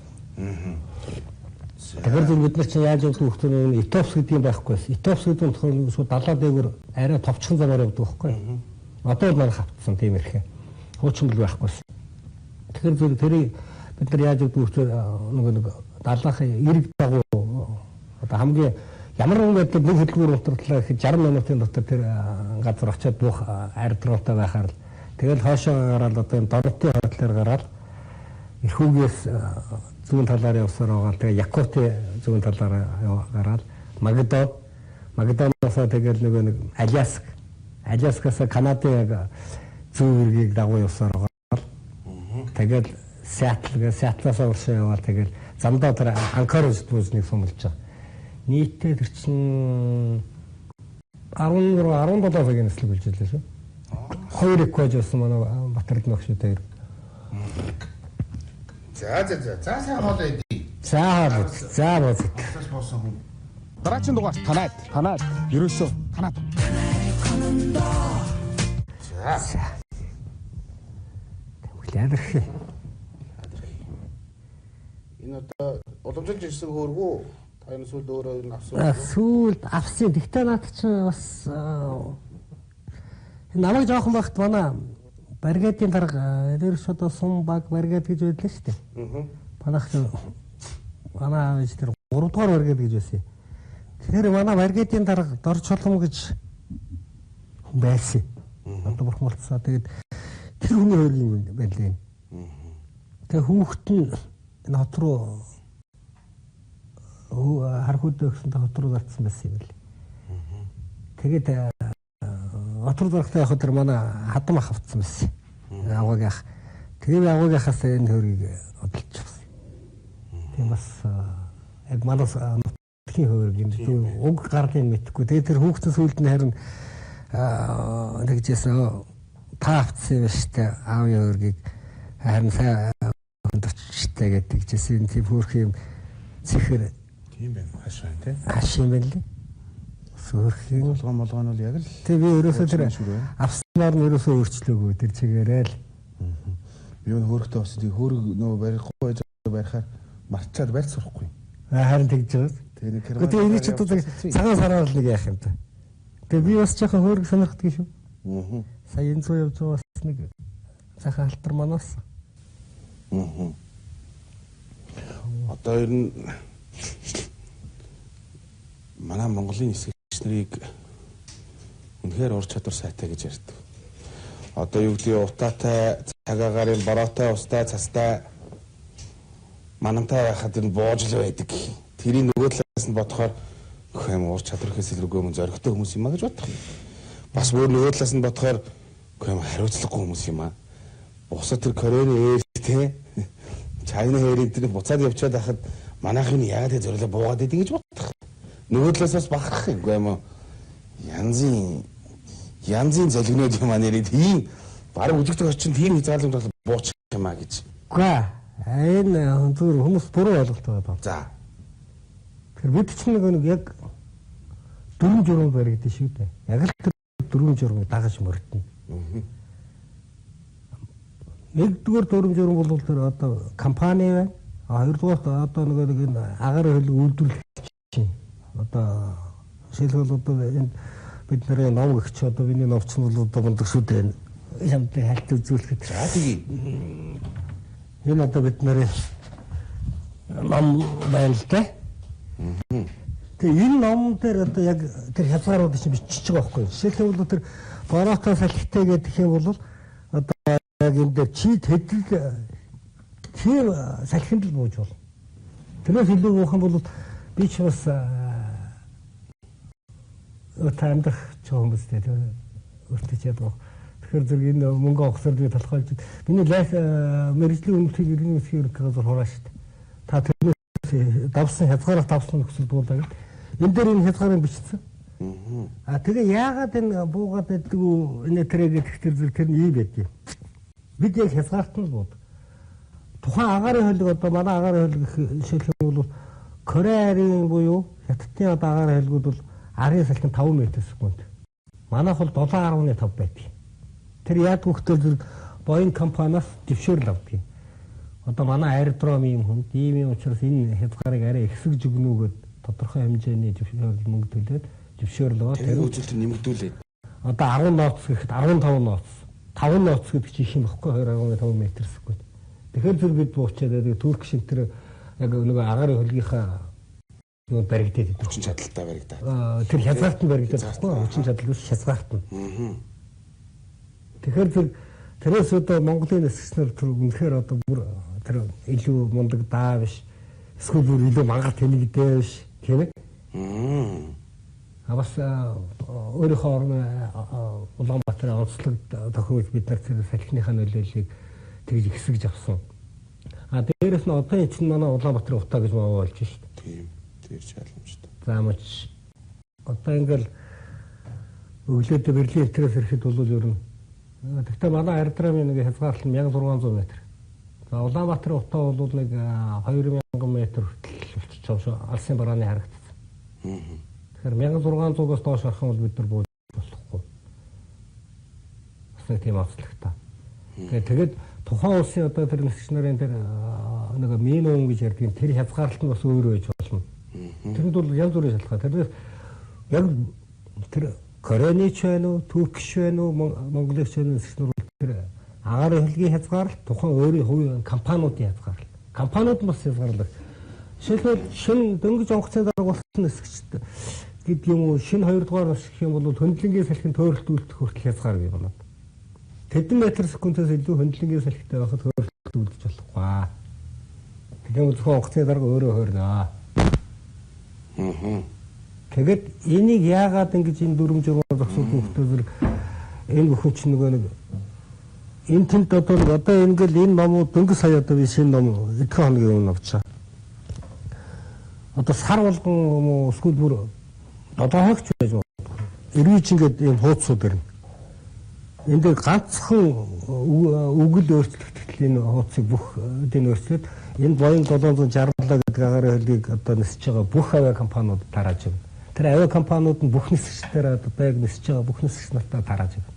S2: Тэгэхээр зөв бид нар чинь яаж явдаг хүмүүс нь Этопс гэдэг юм байхгүйс. Этопс гэдэг нь болохоор шууд далаа дээгүүр арай товчхон замаар явдаг байхгүй. Одоо л манайх автсан тийм эрхээ. Хуучин бол байхгүйс. Тэгэхээр зөв тэрийг бид нар яаж явдаг хүмүүс нөгөө нэг далаахын эрг дагуу одоо хамгийн ямар нэгэн байдлаар нэг хөдөлгүүр унтарлаа гэхэд 60 минутын дотор тэр газар очиод буух аэродромтой байхаар л тэгэл хоошоо гараад одоо энэ Дорнотын хордлоор гараад эрхүүгээс зүүн талаар явсаар байгаа. Тэгээ Якутын зүүн талаар гараад Магадоноос тэгэл нөгөө нэг Аляск, Аляскаас Канадын яг зүүн эргийг дагуу явсаар байгаа. Тэгэл Сиэтл гээ Сиэтлаас уршаа яваал тэгэл замдаа тэр Анкораж буузныг сумлж байгаа. Нийтдээ тэр чинь 16 17 цагийн нислэг болж байлаа шүү. Хоёр экваж болсон манай Батэрд багш дээр.
S1: За за за. За сайн хоол идэ.
S2: За хоол. За боц.
S1: Боосон хүн. Дараагийн дугаар танаад. Танаад. Ерөөсөө танаад. За.
S2: Тэмхлээ ядархи.
S1: Энэ одоо уламжилж ирсэн хөөргүү та энэ сүүлд өөрөө энэ авсан.
S2: Сүүлд авсан. Тэгтээ наад чинь бас намайг жоохон багт манай бригадын дарга дээрс одоо сум баг бригад гэж байлаа шүү дээ. Манайх манай аав ээж тэр 3 дугаар бригад гэж байсан. Тэр манай бригадын дарга Дорчолом гэж хүн байсан. Одоо бурхан болцсон. Тэгээд тэр хүний хөргийн юм байлээ. Тэгээ хүүхэд нь энэ хот руу хархууд өгсөн хот руу зарцсан байсан юм бэл. Тэгээд хот руу зарахтаа яг тэр манай хадам ах авцсан байсан. Авгааг ах. Тэгээд авгааг ахаас энэ хөргийг одолж авсан. Тийм бас яг манай нутгийн хөрг юм. Уг гарлын мэдхгүй. Тэгээд тэр хүүхдэн сүүлд нь харин тэгжсэн та авцсан юм шүү дээ. Аавын хөргийг харин сайн өндөрчтэй гэдэг жисэн тийм хөөрх юм цэхэр
S1: тийм байна. Хаш байна тий.
S2: Хаш юм байна лээ. Хөөрх юм
S1: болгон молгон бол яг л
S2: тий би ерөөсөө тэр авснаар нь ерөөсөө өөрчлөөгүй тэр чигээрээ л.
S1: Би юу хөөрхтөө бас тийм хөөрг нөө барихгүй байж барихаар марчаад барьц сурахгүй.
S2: Харин тэгж байгаа.
S1: Тэгээ нэг
S2: Гэхдээ тэгээ энийг ч одоо цагаан сараар л нэг яах юм та. Тэгээ би бас жоохон хөөрг сонирхдаг шүү. Сая энэ зүү явж байгаа бас нэг сайхан алтар манаас.
S1: Одоо ер нь манай Монголын нисгэгч нарыг үнэхээр ур чадвар сайтай гэж ярьдаг. Одоо юу гэдэг утаатай, цагаагаар бороотой, устай, цастай манамтай байхад энэ бууж л байдаг. Тэрийн нөгөө талаас нь бодохоор юм ур чадвар гэхээс илүүгүй юм зоригтой хүмүүс юм а гэж бодох. Бас өөр нөгөө талаас нь бодохоор юм хариуцлагагүй хүмүүс юм а. Бусад тэр Кореаны ээр те Чайна ээрийн тэр буцаад явчаад байхад манайхын яагаад тэр зориглоо буугаад идэв гэж бодох. Нөгөө талаас бас бахарх юм юм уу. Янзын золигнод юм а нэрээ тийм бараг өдөртөг очин тийм хязгаарлалт бол буучих юм а гэж.
S2: Үгүй энэ зүгээр хүмүүс буруу ойлголт байгаа.
S1: За.
S2: Тэгэхээр бид ч нэг яг Дүрм журам баригдана шүү дээ. Яг л тэр дүрм журмыг дагаж мөрдөнө. Нэгдүгээр дүрм журам бол тэр одоо компани байна. А хоёрдугаар одоо нөгөө нэг энэ агаар хөлөг үйлдвэрлэгч. Одоо жишээлбэл одоо энэ бид нарын ном гэгч одоо миний номч нь бол одоо мундаг шүү дээ. Шамтай хальт үзүүлэхэд.
S7: За тэгье.
S2: Энэ одоо бид нарын ном байна л да. Тэгээ энэ ном дээр одоо яг тэр хязгаарууд чинь бичиж байгаа байхгүй юу? Жишээлбэл тэр бороотой салхитай гэдэг юм бол одоо яг энэ дээр чи тэдэл тийм салхинд л бууж болно. Тэрнээс илүү буух юм бол би ч бас өөртөө амьдрах ч хүмүүстэй тийм өөртөө ч ядгаа. Тэгэхээр зэрэг энэ мөнгө авахсаар би толгойлж миний лайс мэргэжлийн үнэмлэхийг иргэний засгийн ерөнхий газар хураа шүү дээ. Та тэрнээс давсан хязгаараас давсан нөхцөл буулаа гэд. Энэ дээр энэ хязгаарыг бичсэн. А тэгээ яагаад энэ буугаад байдаг үү энэ тэрэ гэдэг тэр зэрэг тэр нь ийм байдаг. Бид яг хязгаарт нь буудаг. Тухайн агаарын хөлөг одоо манай агаарын хөлөг жишээлх юм бол Корей арын буюу Хятадын одоо агаарын хөлгүүд бол арын салхин 5 м секунд. Манайх бол 7.5 байдаг. Тэр яадаг вөхтөл зэрэг Боинг компаниас зөвшөөрөл авдаг. Одоо манай аэродром ийм хүнд ийм юм учраас энэ хязгаарыг арай ихсгэж өгнө үү гэд тодорхой хэмжээний зөвшөөрөл мөнгө төлөөд зөвшөөрөл аваад
S7: Тэр үзүүлэлт нэмэгдүүлээд
S2: одоо 10 ноц гэхэд 15 ноц 5 ноц гэдэг чинь их юм баггүй 2.5 м секунд. Тэгэхээр зэрэг бид буучаад байдаг Турк шинтер яг нөгөө агаарын хөлгийнхаа нөгөө баригдаад байдаг.
S7: Хүчин чадалтай баригдаад.
S2: Тэр хязгаарт нь баригдаад байхгүй хүчин чадал биш хязгаарт нь. Тэгэхээр зэрэг тэрээс одоо Монголын нисгчнэр тэр үнэхээр одоо бүр тэр илүү мундаг даа биш. Эсвэл бүр илүү мангар тэнэгдээ биш тийм ээ. А бас өөрийнхөө орны Улаанбаатарын онцлог тохиолдол бид нар тэр салхиныхаа нөлөөллийг тэгж ихсгэж авсан. А дээрэс нь одоо энэ чинь манай Улаанбаатарын утаа гэж маа болж шít.
S7: Тийм. Тэр чаламжтай.
S2: За мөч одоо ингээл өглөөдөө Берлин интерээс ирэхэд бол ер нь тэгтээ манай аэродромын нэг хязгаарлалт нь 1600 м. За Улаанбаатарын утаа бол нэг 2000 м хүртэл болчих шүү. Алсын барааны харагдсан. Тэгэхээр 1600-аас доош орох юм бол бид нар бууж болохгүй. Бас нэг тийм онцлогтой. Тэгээд тухайн улсын одоо тэр нисгч нарын тэр нэг минимум гэж ярьдаг тэр хязгаарлалт нь бас өөр байж болно. Тэрэнд бол янз бүрийн шалтгаан. Тэрнээс яг тэр Корейны ч байна уу, Турк ч байна уу, Монголын ч байна уу нисгч нар бол тэр агаарын хөлгийн хязгаарлалт тухайн өөрийн хувийн компаниудын хязгаарлалт. Компаниуд нь бас хязгаарлалт. Жишээлбэл шинэ дөнгөж онгоцны дарга болсон нисгчд гэдэг юм уу, шинэ хоёрдугаар нас гэх юм бол хөндлөнгийн салхин төөрөлт үлдэх хүртэл хязгаар бий байна. Тэдэн метр секундээс илүү хөндлөнгийн салхитай байхад төөрөлт үлдэж болохгүй. Тэгэхээр зөвхөн онгоцны дарга өөрөө хойрноо. Тэгээд энийг яагаад ингэж энэ дүрм журмаар зогсуулсан хөхтөө зэрэг энэ бүхэн чинь нөгөө нэг энэ тэнд одоо ингээл энэ номууд дөнгөж сая одоо би шинэ ном эдгээр хоногийн өмнө авчаа. Одоо сар болгон юм уу эсвэл бүр 7 хоногч байж магадгүй. Эргэж ингээд ийм хуудсууд ирнэ. Энд дээр ганцхан үг л өөрчлөгдөл энэ хуудсыг бүх эдийн өөрчлөөд энэ Boeing 767 гэдэг агаарын хөлгийг одоо нисэж байгаа бүх авиа компаниуд тарааж байна. Тэр авиа компаниуд нь бүх нисгчдээр одоо яг нисэж байгаа бүх нисгч нартаа тарааж байна.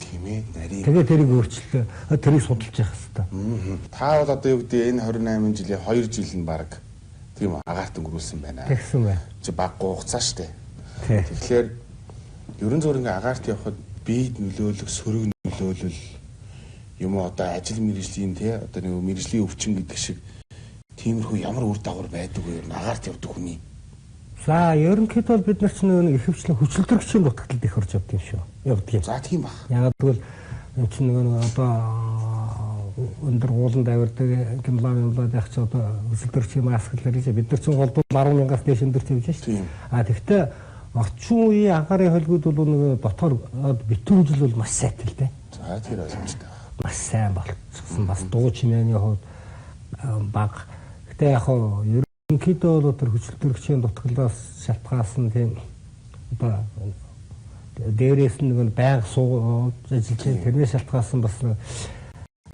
S7: Тийм ээ, нарийн.
S2: Тэгээ тэрийг өөрчлөлөө, тэрийг судалж явах хэрэгтэй.
S7: Та бол одоо юу гэдэг энэ 28 жилийн 2 жил нь баг тийм агаарт өнгөрүүлсэн байна.
S2: Тэгсэн байна.
S7: Чи баггүй хугацаа штэ. Тэгэхээр ерөн зур ингээ агаарт явхад биед нөлөөлөх, сөрөг нөлөөлөл юм уу одоо ажил мэргэжлийн тий одоо нэг мэргэжлийн өвчин гэдэг шиг тиймэрхүү ямар үр дагавар байдаг вэ? Агаарт явдаг хүний.
S2: За ерөнхийдөө бол бид нар ч нэг ихэвчлэн хүчлэлтөрөгчийн дутагдлалд их орж явдаг юм шүү. Явдаг юм.
S7: За тийм баг.
S2: Ягаад гэвэл энэ чинь нөгөө одоо өндөр ууланд авирдаг гимлаа яг ч одоо хүчлэлтөрөгчийн масклаар гэж бид нар чинь голдуу 10,000-аас дээш өндөрт явж шээ. А тэгвэл орчин үеийн агаарын хөлгүүд бол нөгөө дотор битүүмжил бол маш сайтай л дээ.
S7: За тэр ойлгомжтой.
S2: Маш сайн болцсон. Бас дуу чимээний хувьд бага. Гэтэ яг хоо ерөнхийдөө бол тэр хүчлэлтөрөгчийн дутгалаас шалтгаалсан тийм одоо дээрээс нь нэг байнга сууж ажиллаж тэрнээс шалтгаалсан бас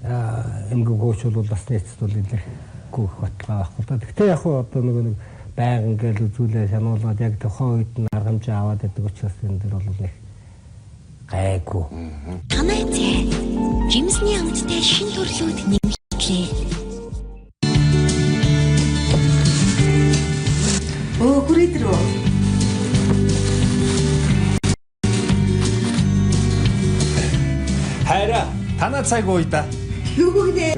S2: эмгэг хөөч бол бас нийцэд бол илэрхгүй их баталгаа байхгүй л да. Гэхдээ яг хоо одоо нөгөө нэг байнга ингээл үзүүлээ шануулаад яг тухайн үед нь арга хэмжээ аваад байдаг учраас энэ дэр бол их гайгүй.
S8: Танай цай. Жимсний амттай шин төрлүүд нэмэгдлээ.
S9: Өө хүрээд рүү.
S10: Хайраа, танаа цаг ууя да.
S9: Юу гинэ?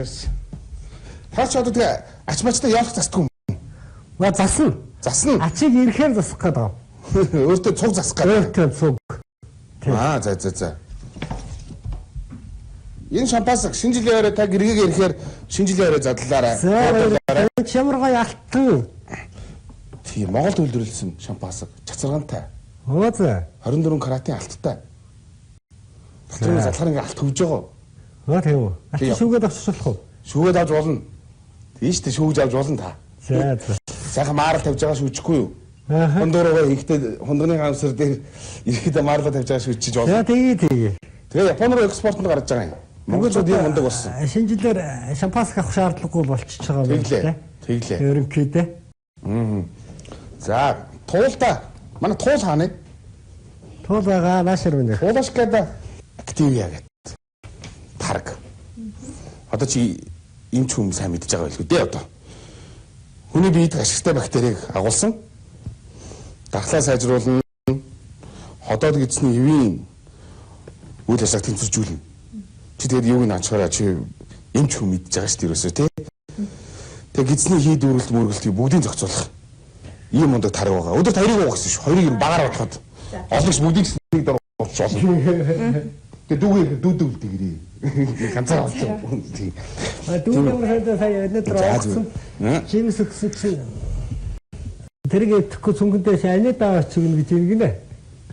S7: Та ч одоо тэгээ ач мачтай явах засдаг юм.
S2: Ва засна.
S7: Засна.
S2: Ачиг ирэхээр засах гээд байгаа.
S7: Өөртөө цуг засах гээд.
S2: Өөртөө цуг.
S7: Аа за за за. Энэ шампанс шинэ жилийн орой та гэргээгээ ирэхээр шинэ жилийн орой задлаарай.
S2: За ямар гоё алтан.
S7: Тийм Монгол төлөвлөсөн шампанс чацаргантай.
S2: Оо за.
S7: 24 каратын алттай. Дотор нь задлахаар ингээ алт хөвж байгаа.
S2: Оо тийм үү. Алт шүүгээд авчиж болох уу?
S7: Шүүгээд авч болно. Тийм шүү дээ шүүгж авч болно та.
S2: За за.
S7: Сайхан маарал тавьж байгаа шүүчихгүй юу? Хундуураа ихтэй хундганы гамсар дээр ирэхэд маарлаа тавьж байгаа шүүчиж болно.
S2: За тэгээ тэгээ.
S7: Тэгээ Япон руу экспортод гарч байгаа юм. Монголчууд ийм мундаг болсон.
S2: Шинэ жилээр шампанс авах шаардлагагүй болчихж байгаа юм
S7: байна. Тэглээ.
S2: Ерөнхийдөө.
S7: За, туулда. Манай туул хаана?
S2: Туул байгаа наашир минь.
S7: Туулаш гэдэг Активиа гэдэг. Тараг. Одоо чи эмч хүм сайн мэдж байгаа байлгүй дээ одоо. Хүний биед ашигтай бактерийг агуулсан. Дархлаа сайжруулна. Ходоод гэдсний эвийн үйл ажиллагааг тэнцвэржүүлнэ. Чи тэгээд юуг нь анчаараа чи эмч хүм мэдж байгаа шүү дээ ерөөсөө тий. Тэгээд гидсний хий дүүрэлт мөргөлт бүгдийг зохицуулах ийм мундаг тараг байгаа. Өдөрт хоёрыг уух гэсэн шүү. Хоёрыг юм багаар бодоход олон ч бүгдийг нэг дор ууч болно. Тэгээд дүүгээ дүүдээ үлдээгэрээ. Ганцаар олчих. Тийм.
S2: Дүү ямар хайдаа сая өнөөдөр уугсан. Жимс өгсөн чинь тэрийг идэхгүй цүнхэндээ анида аваач гэнэ гэж юм гинэ.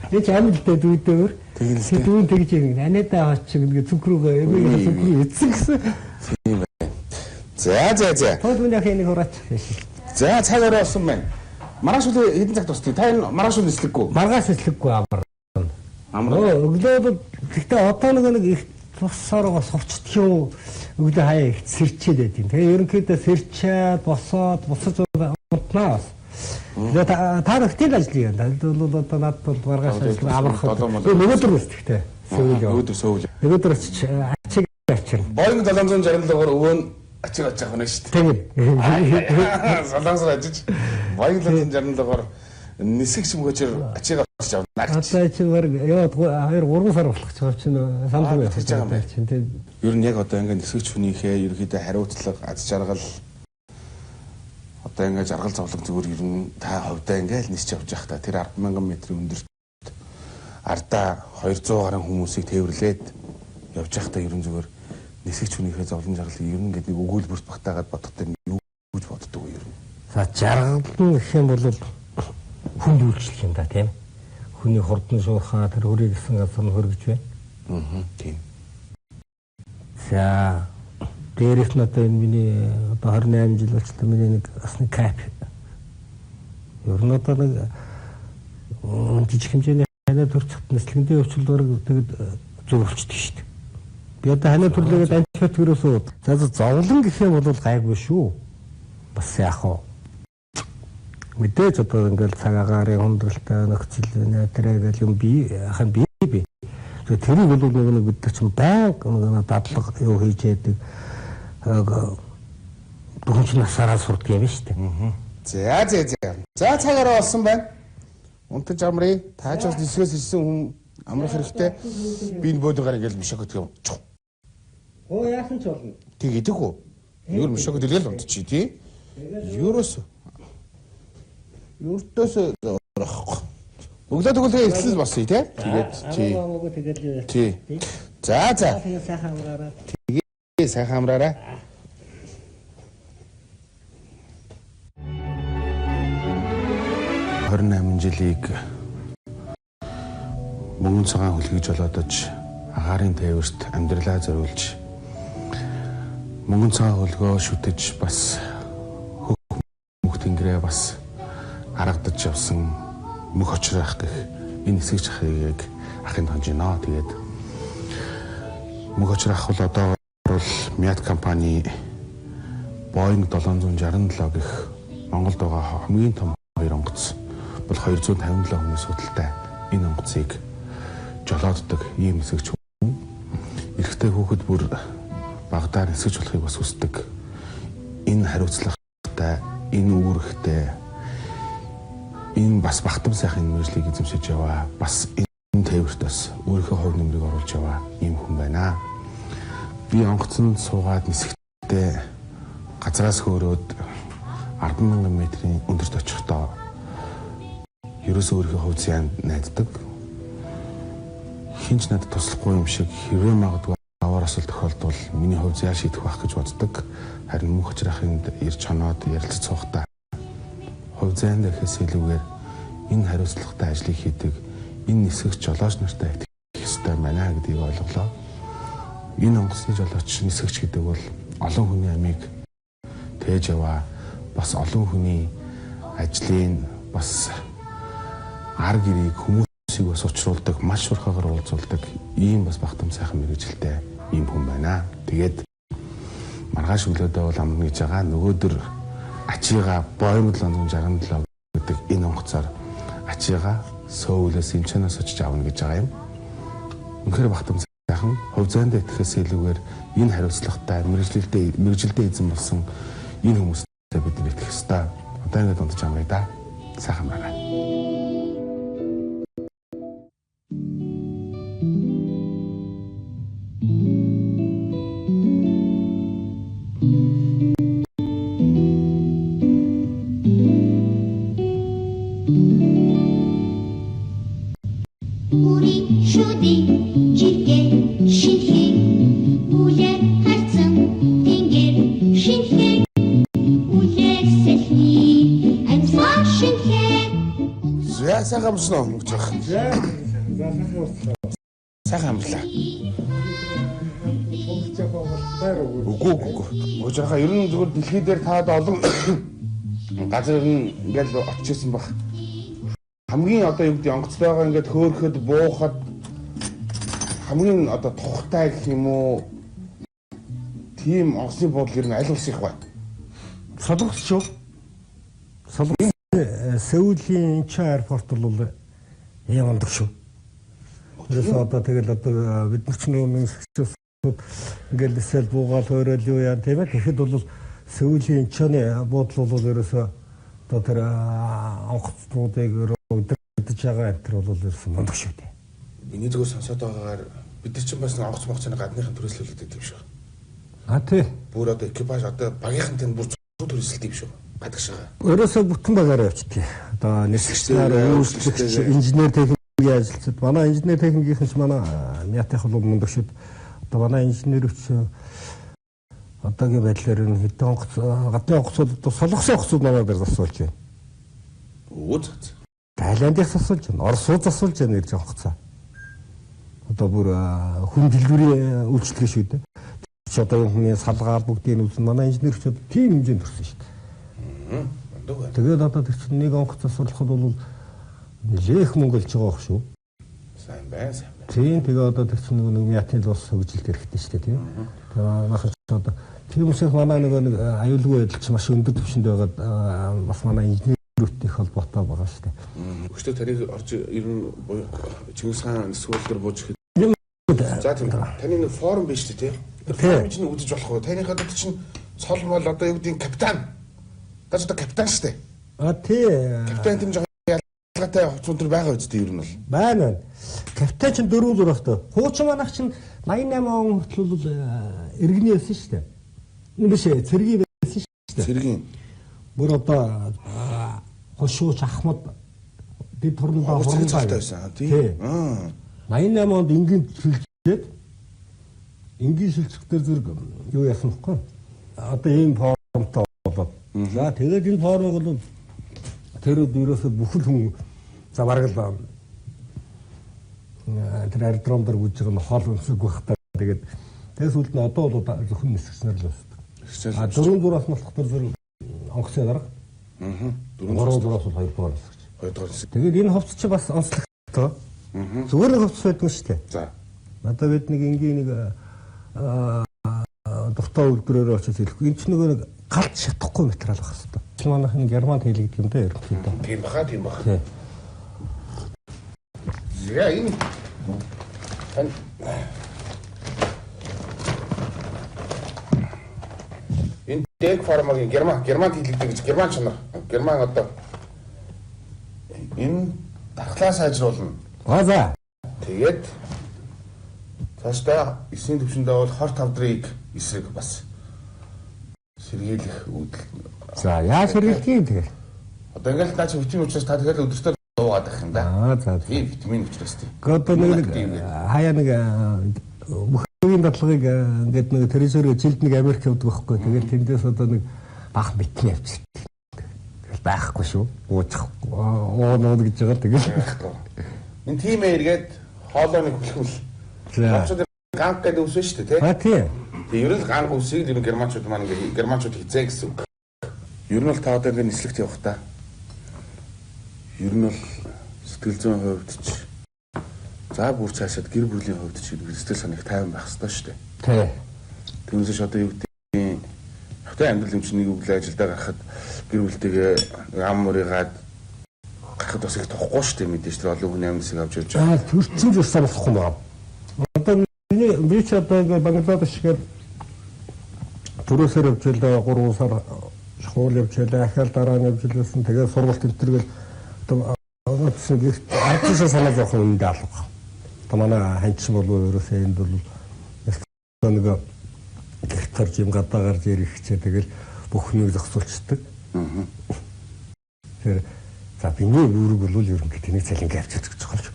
S2: Энэ ч амь л дээ дүүдээ өөр. Дүүн тэгж юм гинэ. Анида аваач гэнэ гэж цүнх рүүгээ эмээгийн цүнх рүү эцсэн гэсэн.
S7: Тийм байна. За за за.
S2: Тул минь яг энийг хураач.
S7: За цаг орой болсон байна. Маргааш үл хэдэн цагт тусдгийг? Та энэ маргааш үл нислэггүй.
S2: Маргааш нислэггүй амар.
S7: Амар.
S2: Өглөө бол гэхдээ одоо нэг их тусаар сувчдах юм өглөө хаяа их сэрчээд байт юм. Тэгээ ерөнхийдөө сэрчээд босоод бусаж унтнаа бас. Тэгээ та нөхдөд ажил юм. Бол одоо надад бол маргааш ажил амрах. Өнөөдөр үст гэхдээ сөүл.
S7: Өнөөдөр сөүл.
S2: Өнөөдөр очиж ачиг авчирна.
S7: Боинг 767-оор өвөө нь ачиг очиж авах нь шүү дээ.
S2: Тийм.
S7: Солонгосоор ажиж Боинг 767-оор нисгч мөгөчөр ачиг очиж авна.
S2: Одоо чи баг яваад 2 3 сар болох ч чинь санал байх
S7: байгаа юм байна. Ер нь яг одоо ингээ нисгч хүнийхээ ерөнхийдөө хариуцлага, аз жаргал одоо ингээ жаргал зовлон зүгээр ер нь та ховдоо ингээ л нисч явж явах та тэр 10,000 метрийн өндөрт ардаа 200 гаруй хүмүүсийг тээвэрлээд явж явахдаа ер нь зүгээр нисгч хүнийхээ зовлон жаргалыг ер нь ингээд нэг өгүүлбэрт багтаагаад бодохтой юу гэж боддог вэ ер нь?
S2: За жаргал нь гэх юм бол хүнд үйлчлэх юм да тийм. Хүний хурдан шуурхаа тэр хүрээ гэсэн газар нь хөргөж байна.
S7: Аа тийм.
S2: За дээрээс нь одоо энэ миний одоо 28 жил болчихлоо миний нэг бас нэг кап. Ер нь одоо нэг жижиг хэмжээний ханаа төрчих нислэгэндээ өвчл дураг тэгэд зөв болчдөг шүү дээ. Би одоо ханаа төрлөөгээд антибиотик ерөөсөө за зовлон гэх юм бол гайгүй шүү. Бас яах вэ? Мэдээж одоо ингээл цаг агаарын хүндрэлтэй нөхцөл байна тэрэ гэл юм би ахын би. Тэгээ тэрийг бол нөгөө нэг бид нар чинь байнга нөгөө дадлага юу хийж яадаг бүхэн насаараа сурдаг юм шүү дээ.
S7: За за за. За цаг орой болсон байна. Унтаж амрыг. Та ч бас нисгээс ирсэн хүн амрах хэрэгтэй. Би энэ бөөдөгөр ингээл мишок гэдэг юм.
S2: Оо яасан ч болно.
S7: Тэг идэг үү? Ер мишок дэлгэл унтчих тий. Ерөөс Ердөөсөө орохгүй. Өглөө төгөлдрөө эхлэл босъё тий. Тэгээд тий. Тий. За за.
S2: Сайхан амраарай.
S7: Тэгээ сайхан амраарай. 28 жилийг мөнгөн цагаан хүлгийж болоодож агаарын тээвэрт амьдралаа зориулж мөнгөн цагаан хөлгөө шүтэж бас хөх мөх тэнгэрээ бас аргадаж явсан мөх очрох гэх энэ эсгэж ахыг ахын тонжино. Тэгээд мөх очрох бол одоо бол Мят компани Boeing 767 гэх Монголд байгаа хамгийн том хоёр онгоц. Бол 257 хүний судалтай энэ онгоцыг жолооддог ийм нисгэгч хүн. Эрэгтэй хүүхэд бүр багадаа нисгэж болохыг бас хүсдэг. Энэ хариуцлагатай, энэ үүрэгтэй, энэ бас бахтам сайхан мэргэжлийг эзэмшиж яваа. Бас энэ тээвэрт бас өөрийнхөө хувь нэмрийг оруулж яваа ийм хүн байна. Би онгоцонд суугаад нисэхдээ газраас хөөрөөд 10,000 метрийн өндөрт очихдоо ерөөсөө өөрийнхөө хувь зяанд найддаг. Хинч надад туслахгүй юм шиг хэрвээ магадгүй аваар асал тохиолдвол миний хувь зяа шийдэх байх гэж боддог. Харин мөнх очрахынд ирж хоноод ярилцаж суухдаа хувь заяанд гэхээс илүүгээр энэ хариуцлагатай ажлыг хийдэг энэ нисгэгч жолооч нартай итгэх ёстой байна гэдгийг ойлголоо. Энэ онгоцны жолооч нисгэгч гэдэг бол олон хүний амийг тээж яваа, бас олон хүний ажлын бас ар гэрийг хүмүүсийг бас учруулдаг, маш шуурхаагаар уулзуулдаг ийм бас бахтам сайхан мэргэжилтэй ийм хүн байна. Тэгээд маргааш өглөөдөө бол амарна гэж байгаа. Нөгөөдөр ачига Boeing 767 гэдэг энэ онгоцоор ачига Сөүлээс Инчоноос очиж авна гэж байгаа юм. Үнэхээр бахтам сайхан хувь зайд итгэхээс илүүгээр энэ хариуцлагатай мэргэжилдээ эзэн болсон энэ хүмүүстэй бид нар итгэх ёстой. Одоо ингээд унтаж амрая да. Сайхан байгаа. Сайхан амарсан уу мөнгөж байх. Сайхан амарлаа. Үгүй үгүй. Мөнгөж байхаа ер нь зүгээр дэлхий дээр таад олон газар ер нь ингээл очиж исэн баг. Хамгийн одоо юу гэдэг онгоцтойгоо ингээд хөөхөд буухад хамгийн одоо тухтай гэх юм уу тийм онгоцны буудлын ер нь аль улс их бай.
S2: Солонгос шүү. Солонгос Сөүлийн Инчон аэропорт бол ийм ондог шүү. Тэрээс одоо тэгэл одоо бид нар ч нөгөө нисгчүүд ингээл нисэл буугаал хөөрөөл юу яа тийм ээ. Тэгэхэд бол Сөүлийн Инчоны буудлал бол ерөөсөө одоо тэр онгоцнуудыг өдөртөж байгаа энэ төр бол ерөөсөө мундаг шүү дээ.
S7: Миний зүгээр сонсоод байгаагаар бид нар чинь бас онгоц монгоцны гадныхан түрээслүүлдэг юм шиг.
S2: А тий.
S7: Бүр одоо экипаж одоо багийнхантай бүр цөөн түрээсэлдэг юм шиг. Гадагшаа.
S2: Ерөөсөө бүтэн багаараа явчихдаг. Одоо нисгч нар, үйлчлэгч, инженер техникийн ажилчид, манай инженер техникийнхэн ч манай Мятынх бол мундаг шид. Одоо манай инженерч одоогийн байдлаар энэ хэдэн онгоц гадны онгоцууд одоо Солонгосын онгоцууд манай дээр засуулж байна.
S7: Өө зөө.
S2: Тайландыг засуулж байна. Оросууд засуулж байна гэж онгоцоо. Одоо бүр хүн дэлгүүрийн үйлчлэг шүү дээ. Чи одоо юм хүний салгаа бүгдийг үзэн манай инженерчүүд тийм хэмжээнд төрсөн шүү дээ. Тэгээд одоо тэр чинь нэг онгоц засуулахад бол нэлээх мөнгө олж байгаа байх шүү.
S7: Сайн байна, сайн байна.
S2: Тийм, тэгээ одоо тэр чинь нэг Мятын л ус хөгжилт хэрэгтэй шүү дээ, тийм. Тэгээ манайх ч одоо тийм учраас манай нөгөө нэг аюулгүй байдал чинь маш өндөр түвшинд байгаад бас манай инженерүүдтэй их холбоотой байгаа шүү дээ.
S7: Өчтөр таныг орж ер нь Чингис хаан нисгүүл дээр бууж ихэд. За тийм. Таны нэг форум биш үү, тийм. Форум чинь үзэж болох уу? Таныхаа одоо чинь цол мол одоо юу гэдгийг капитан. Таж одоо капитан шүү дээ.
S2: А тий.
S7: Капитан тийм жоохон ялгаатай хувцсан төр байгаа үстэй ер нь бол.
S2: Байна байна. Капитан чинь 4 зурагтай. Хуучин манайх чинь 88 он хүртэл бол иргэний байсан шүү дээ. Энэ биш ээ, цэргийн байсан шүү дээ.
S7: Цэргийн.
S2: Бүр одоо хошууч Ахмад бид турнаа
S7: хурмтай байсан. Тий.
S2: 88 онд энгийн шилжээд энгийн шилжихдээ зэрэг юу яасан бэхгүй. Одоо ийм формтой болоод. За тэгээд энэ формыг бол тэр үед ерөөсөө бүхэл хүн за бараг л тэр аэродром дээр гүйж байгаа нь хоол өнсөг байх та. Тэгээд тэгээс үлд нь одоо бол зөвхөн нисгчнэр л өсдөг. А 4-6-аас нь болохоор зэрэг онгоцны дарга. 3-6-аас бол 2 дугаар нисгч.
S7: 2 дугаар нисгч.
S2: Тэгээд энэ хувцас чи бас онцлогтой. Зүгээр нэг хувцас байдаг шүү дээ.
S7: За.
S2: Одоо бид нэг энгийн нэг дуртай үйлдвэрээр очиж хэлэхгүй. Энд ч нөгөө нэг галт шатахгүй материал байх хэрэгтэй. Манайх нь Германд хийлэгдэг юм да ерөнхийдөө.
S7: Тийм баха, тийм баха. За энэ энэ Дек фармагийн Германд хийлэгдэг гэж Герман чанар. Герман одоо энэ дархлаа сайжруулна.
S2: Аа за.
S7: Тэгээд цаашдаа 9-ний төвшөндөө бол хор тавдрыг эсрэг бас сэргийлэх үүдэл.
S2: За яа сэргийлэх юм тэгэл.
S7: Одоо ингээл наа чи витамин учраас та тэгэл өдөртөө дуугаад байх юм да.
S2: Аа за.
S7: Тийм витамин учраас тийм.
S2: Одоо нэг хаяа нэг мөхөгийн датлагыг ингээд нэг телевизээр жилд нэг Америк явдаг байхгүй. Тэгэл тэндээс одоо нэг бах витамин авчирдаг. Тэгэл байхгүй шүү. Уучих уунууд гэж байгаа тэгэл.
S7: Энэ тийм ээ эргээд хоолой нэг хүлхвэл.
S2: За.
S7: Ганг гэдэг үсэн шүү дээ, тий?
S2: А тий.
S7: Тэгээ ер нь ганг үсийг ер нь германчууд маань ингээ германчууд хизээ гэсэн үг. Ер нь бол та одоо ингээ нислэгт явах та. Ер нь бол сэтгэл зүйн хувьд ч за бүр цаашаад гэр бүлийн хувьд ч сэтгэл санаа их тайван байх ёстой шүү дээ.
S2: Тий.
S7: Түүнээс ч одоо юу гэдгийг хотын амьдрал юм чинь нэг өглөө ажилдаа гарахад гэр бүлтэйгээ ам мөрийгаад гарахад бас их тухгүй шүү дээ мэдээж тэр олон хүний амьдралыг авч явж
S2: байгаа. Аа төрчин зурсаа болохгүй юм байна. Одоо би ч одоо ингээ Бангладеш гээд төрөөсөр явж байлаа 3 сар школ явж байлаа ахаал дараа нь явж байлсан тэгээд сургалт энтэргээл одоо одсон гэрт ардсан санаа зовхон үнэндээ алга. Одоо манай ханчин бол ерөөсөө энд бол нэг гэрт гарч юм гадаа гарч ирэх хичээ тэгэл бүх нэг зохицуулчихдаг. Тэгэхээр за биний үүрэг бол ерөнхийдөө нэг цалингаа авчиж гэж байгаа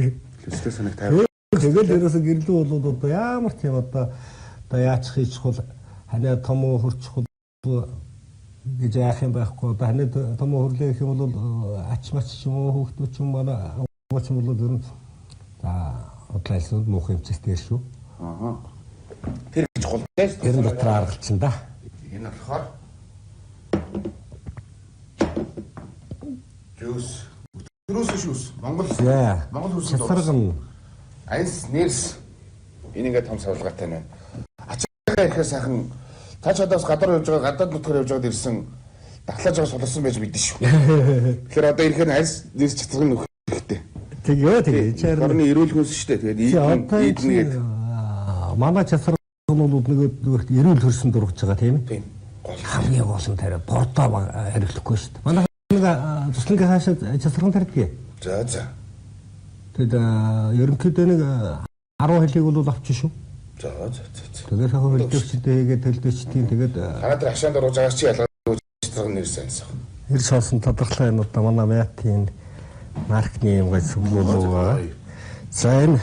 S2: юм.
S7: Сэтгэл санааг тайван.
S2: Тэгэл ерөөсөө гэрлүү болоод одоо ямар тийм одоо яачих хийчих бол ханаа том хөрчих гэж яах юм байхгүй одоо ханаа том хөрлөө гэх юм бол ач мач ч юм уу хүүхдүүд ч юм манай ууч юм бол ер нь за удлаалсууд муух юм ч дээр шүү.
S7: Аа. Тэр гэж гол дээ.
S2: Тэр нь дотор аргалчин да.
S7: Энэ болохоор жуус. Төрөөс шүүс. Монгол. Монгол хөрсөн.
S2: Часарган.
S7: Анс нэрс энэ ингээд том савлгаатай байна. Ачаагаа ирэхээр сайхан та ч одоо бас гадар явж байгаа гадаад нутгаар явж байгаад ирсэн дахлааж байгаа суларсан байж мэдэн шүү. Тэгэхээр одоо ирэхээр анс нэрс чацраг нөхөх хэрэгтэй.
S2: Тэгээ тэгээ.
S7: Орны эрүүл хүнс шүү дээ. Тэгээд ийднэ гээд
S2: манай чацраг бол нөгөө эрүүл хөрсөн дургаж байгаа тийм ээ.
S7: Тийм. Гол
S2: хамгийн гол нь тариа бордоо хариулахгүй шүү дээ. Манай нэг туслангийн хаашаа чацраган тарьдгийг.
S7: За за.
S2: Тэгэд ерөнхийдөө нэг 10 хэлийг бол авчих шүү.
S7: За за за.
S2: Тэгээд сайхан хөлдөөгчтэй хийгээд төлдөөчдийн тэгээд
S7: танаа дээр хашаанд оруулж байгаас чи ялгаагүй чацраг нэрс ансан.
S2: Нэр соосон тодорхой юм одоо манай Мятын маркны юм гай сүглөө байгаа. За энэ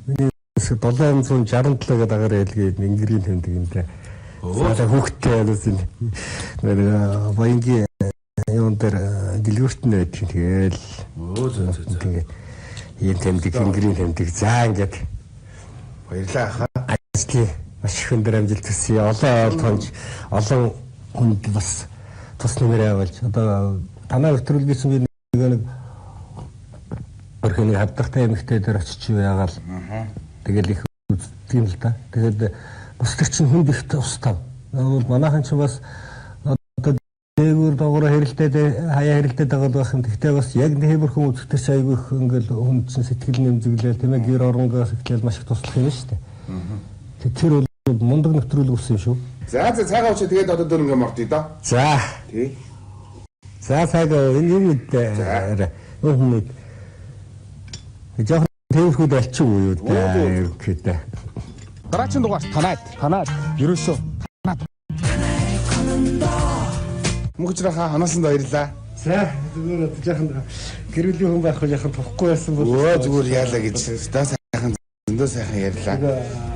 S2: миний 767 гэдэг агаар хэлгээд Ингрийн тэмдэг юм дээ. За хүүхдтэй бол энэ баянгийн юун дээр дэлгүүрт нь байдаг. Тэгэл
S7: өө зөө зөө.
S2: Тэгээд ийм тэмдэг Ингрийн тэмдэг. За ингээд
S7: баярлалаа хаа.
S2: Ажлын маш их өндөр амжилт хүсье. Олон айл тонж олон хүнд бас тус нэмэр явуулж одоо танаа нэвтрүүлгээс би нэг өрхөний хавдартай эмэгтэй дээр очиж яагаал тэгэл их үздэг юм л да. Тэгээд бас тэр чинь хүнд их тус тав. Бол манайхан ч бас одоо дээгүүр доогоор хэрэлдээд хаяа хэрэлдээд байгаа байх юм. Тэгтээ бас яг нэмэрхэн үзэхдээ айгүй их ингээл хүн чинь сэтгэл нэмзэглээл тийм ээ гэр оронгоос эхлээл маш их туслах юм шүү дээ. Тэр бол мундаг нэвтрүүлэг болсон юм шүү.
S7: За за цагаа уучаа тэгээд одоо дөрөнгө мордъё доо.
S2: За.
S7: Тий.
S2: За цагаа энэ юм мэдээ. Юм мэд. Жохон тээврхүүд алчих уу юу дээ ерөнхийдөө.
S1: Дараагийн дугаар танаад. Ерөөсөө танаад.
S7: Мөнгөжрахаа ханаасанд баярлаа.
S2: За зүгээр одоо жоохон гэр бүлийн хүн байхгүй жоохон тухгүй байсан бол
S7: өө зүгээр яалаа гэж. Даа сайхан зөндөө сайхан ярьлаа.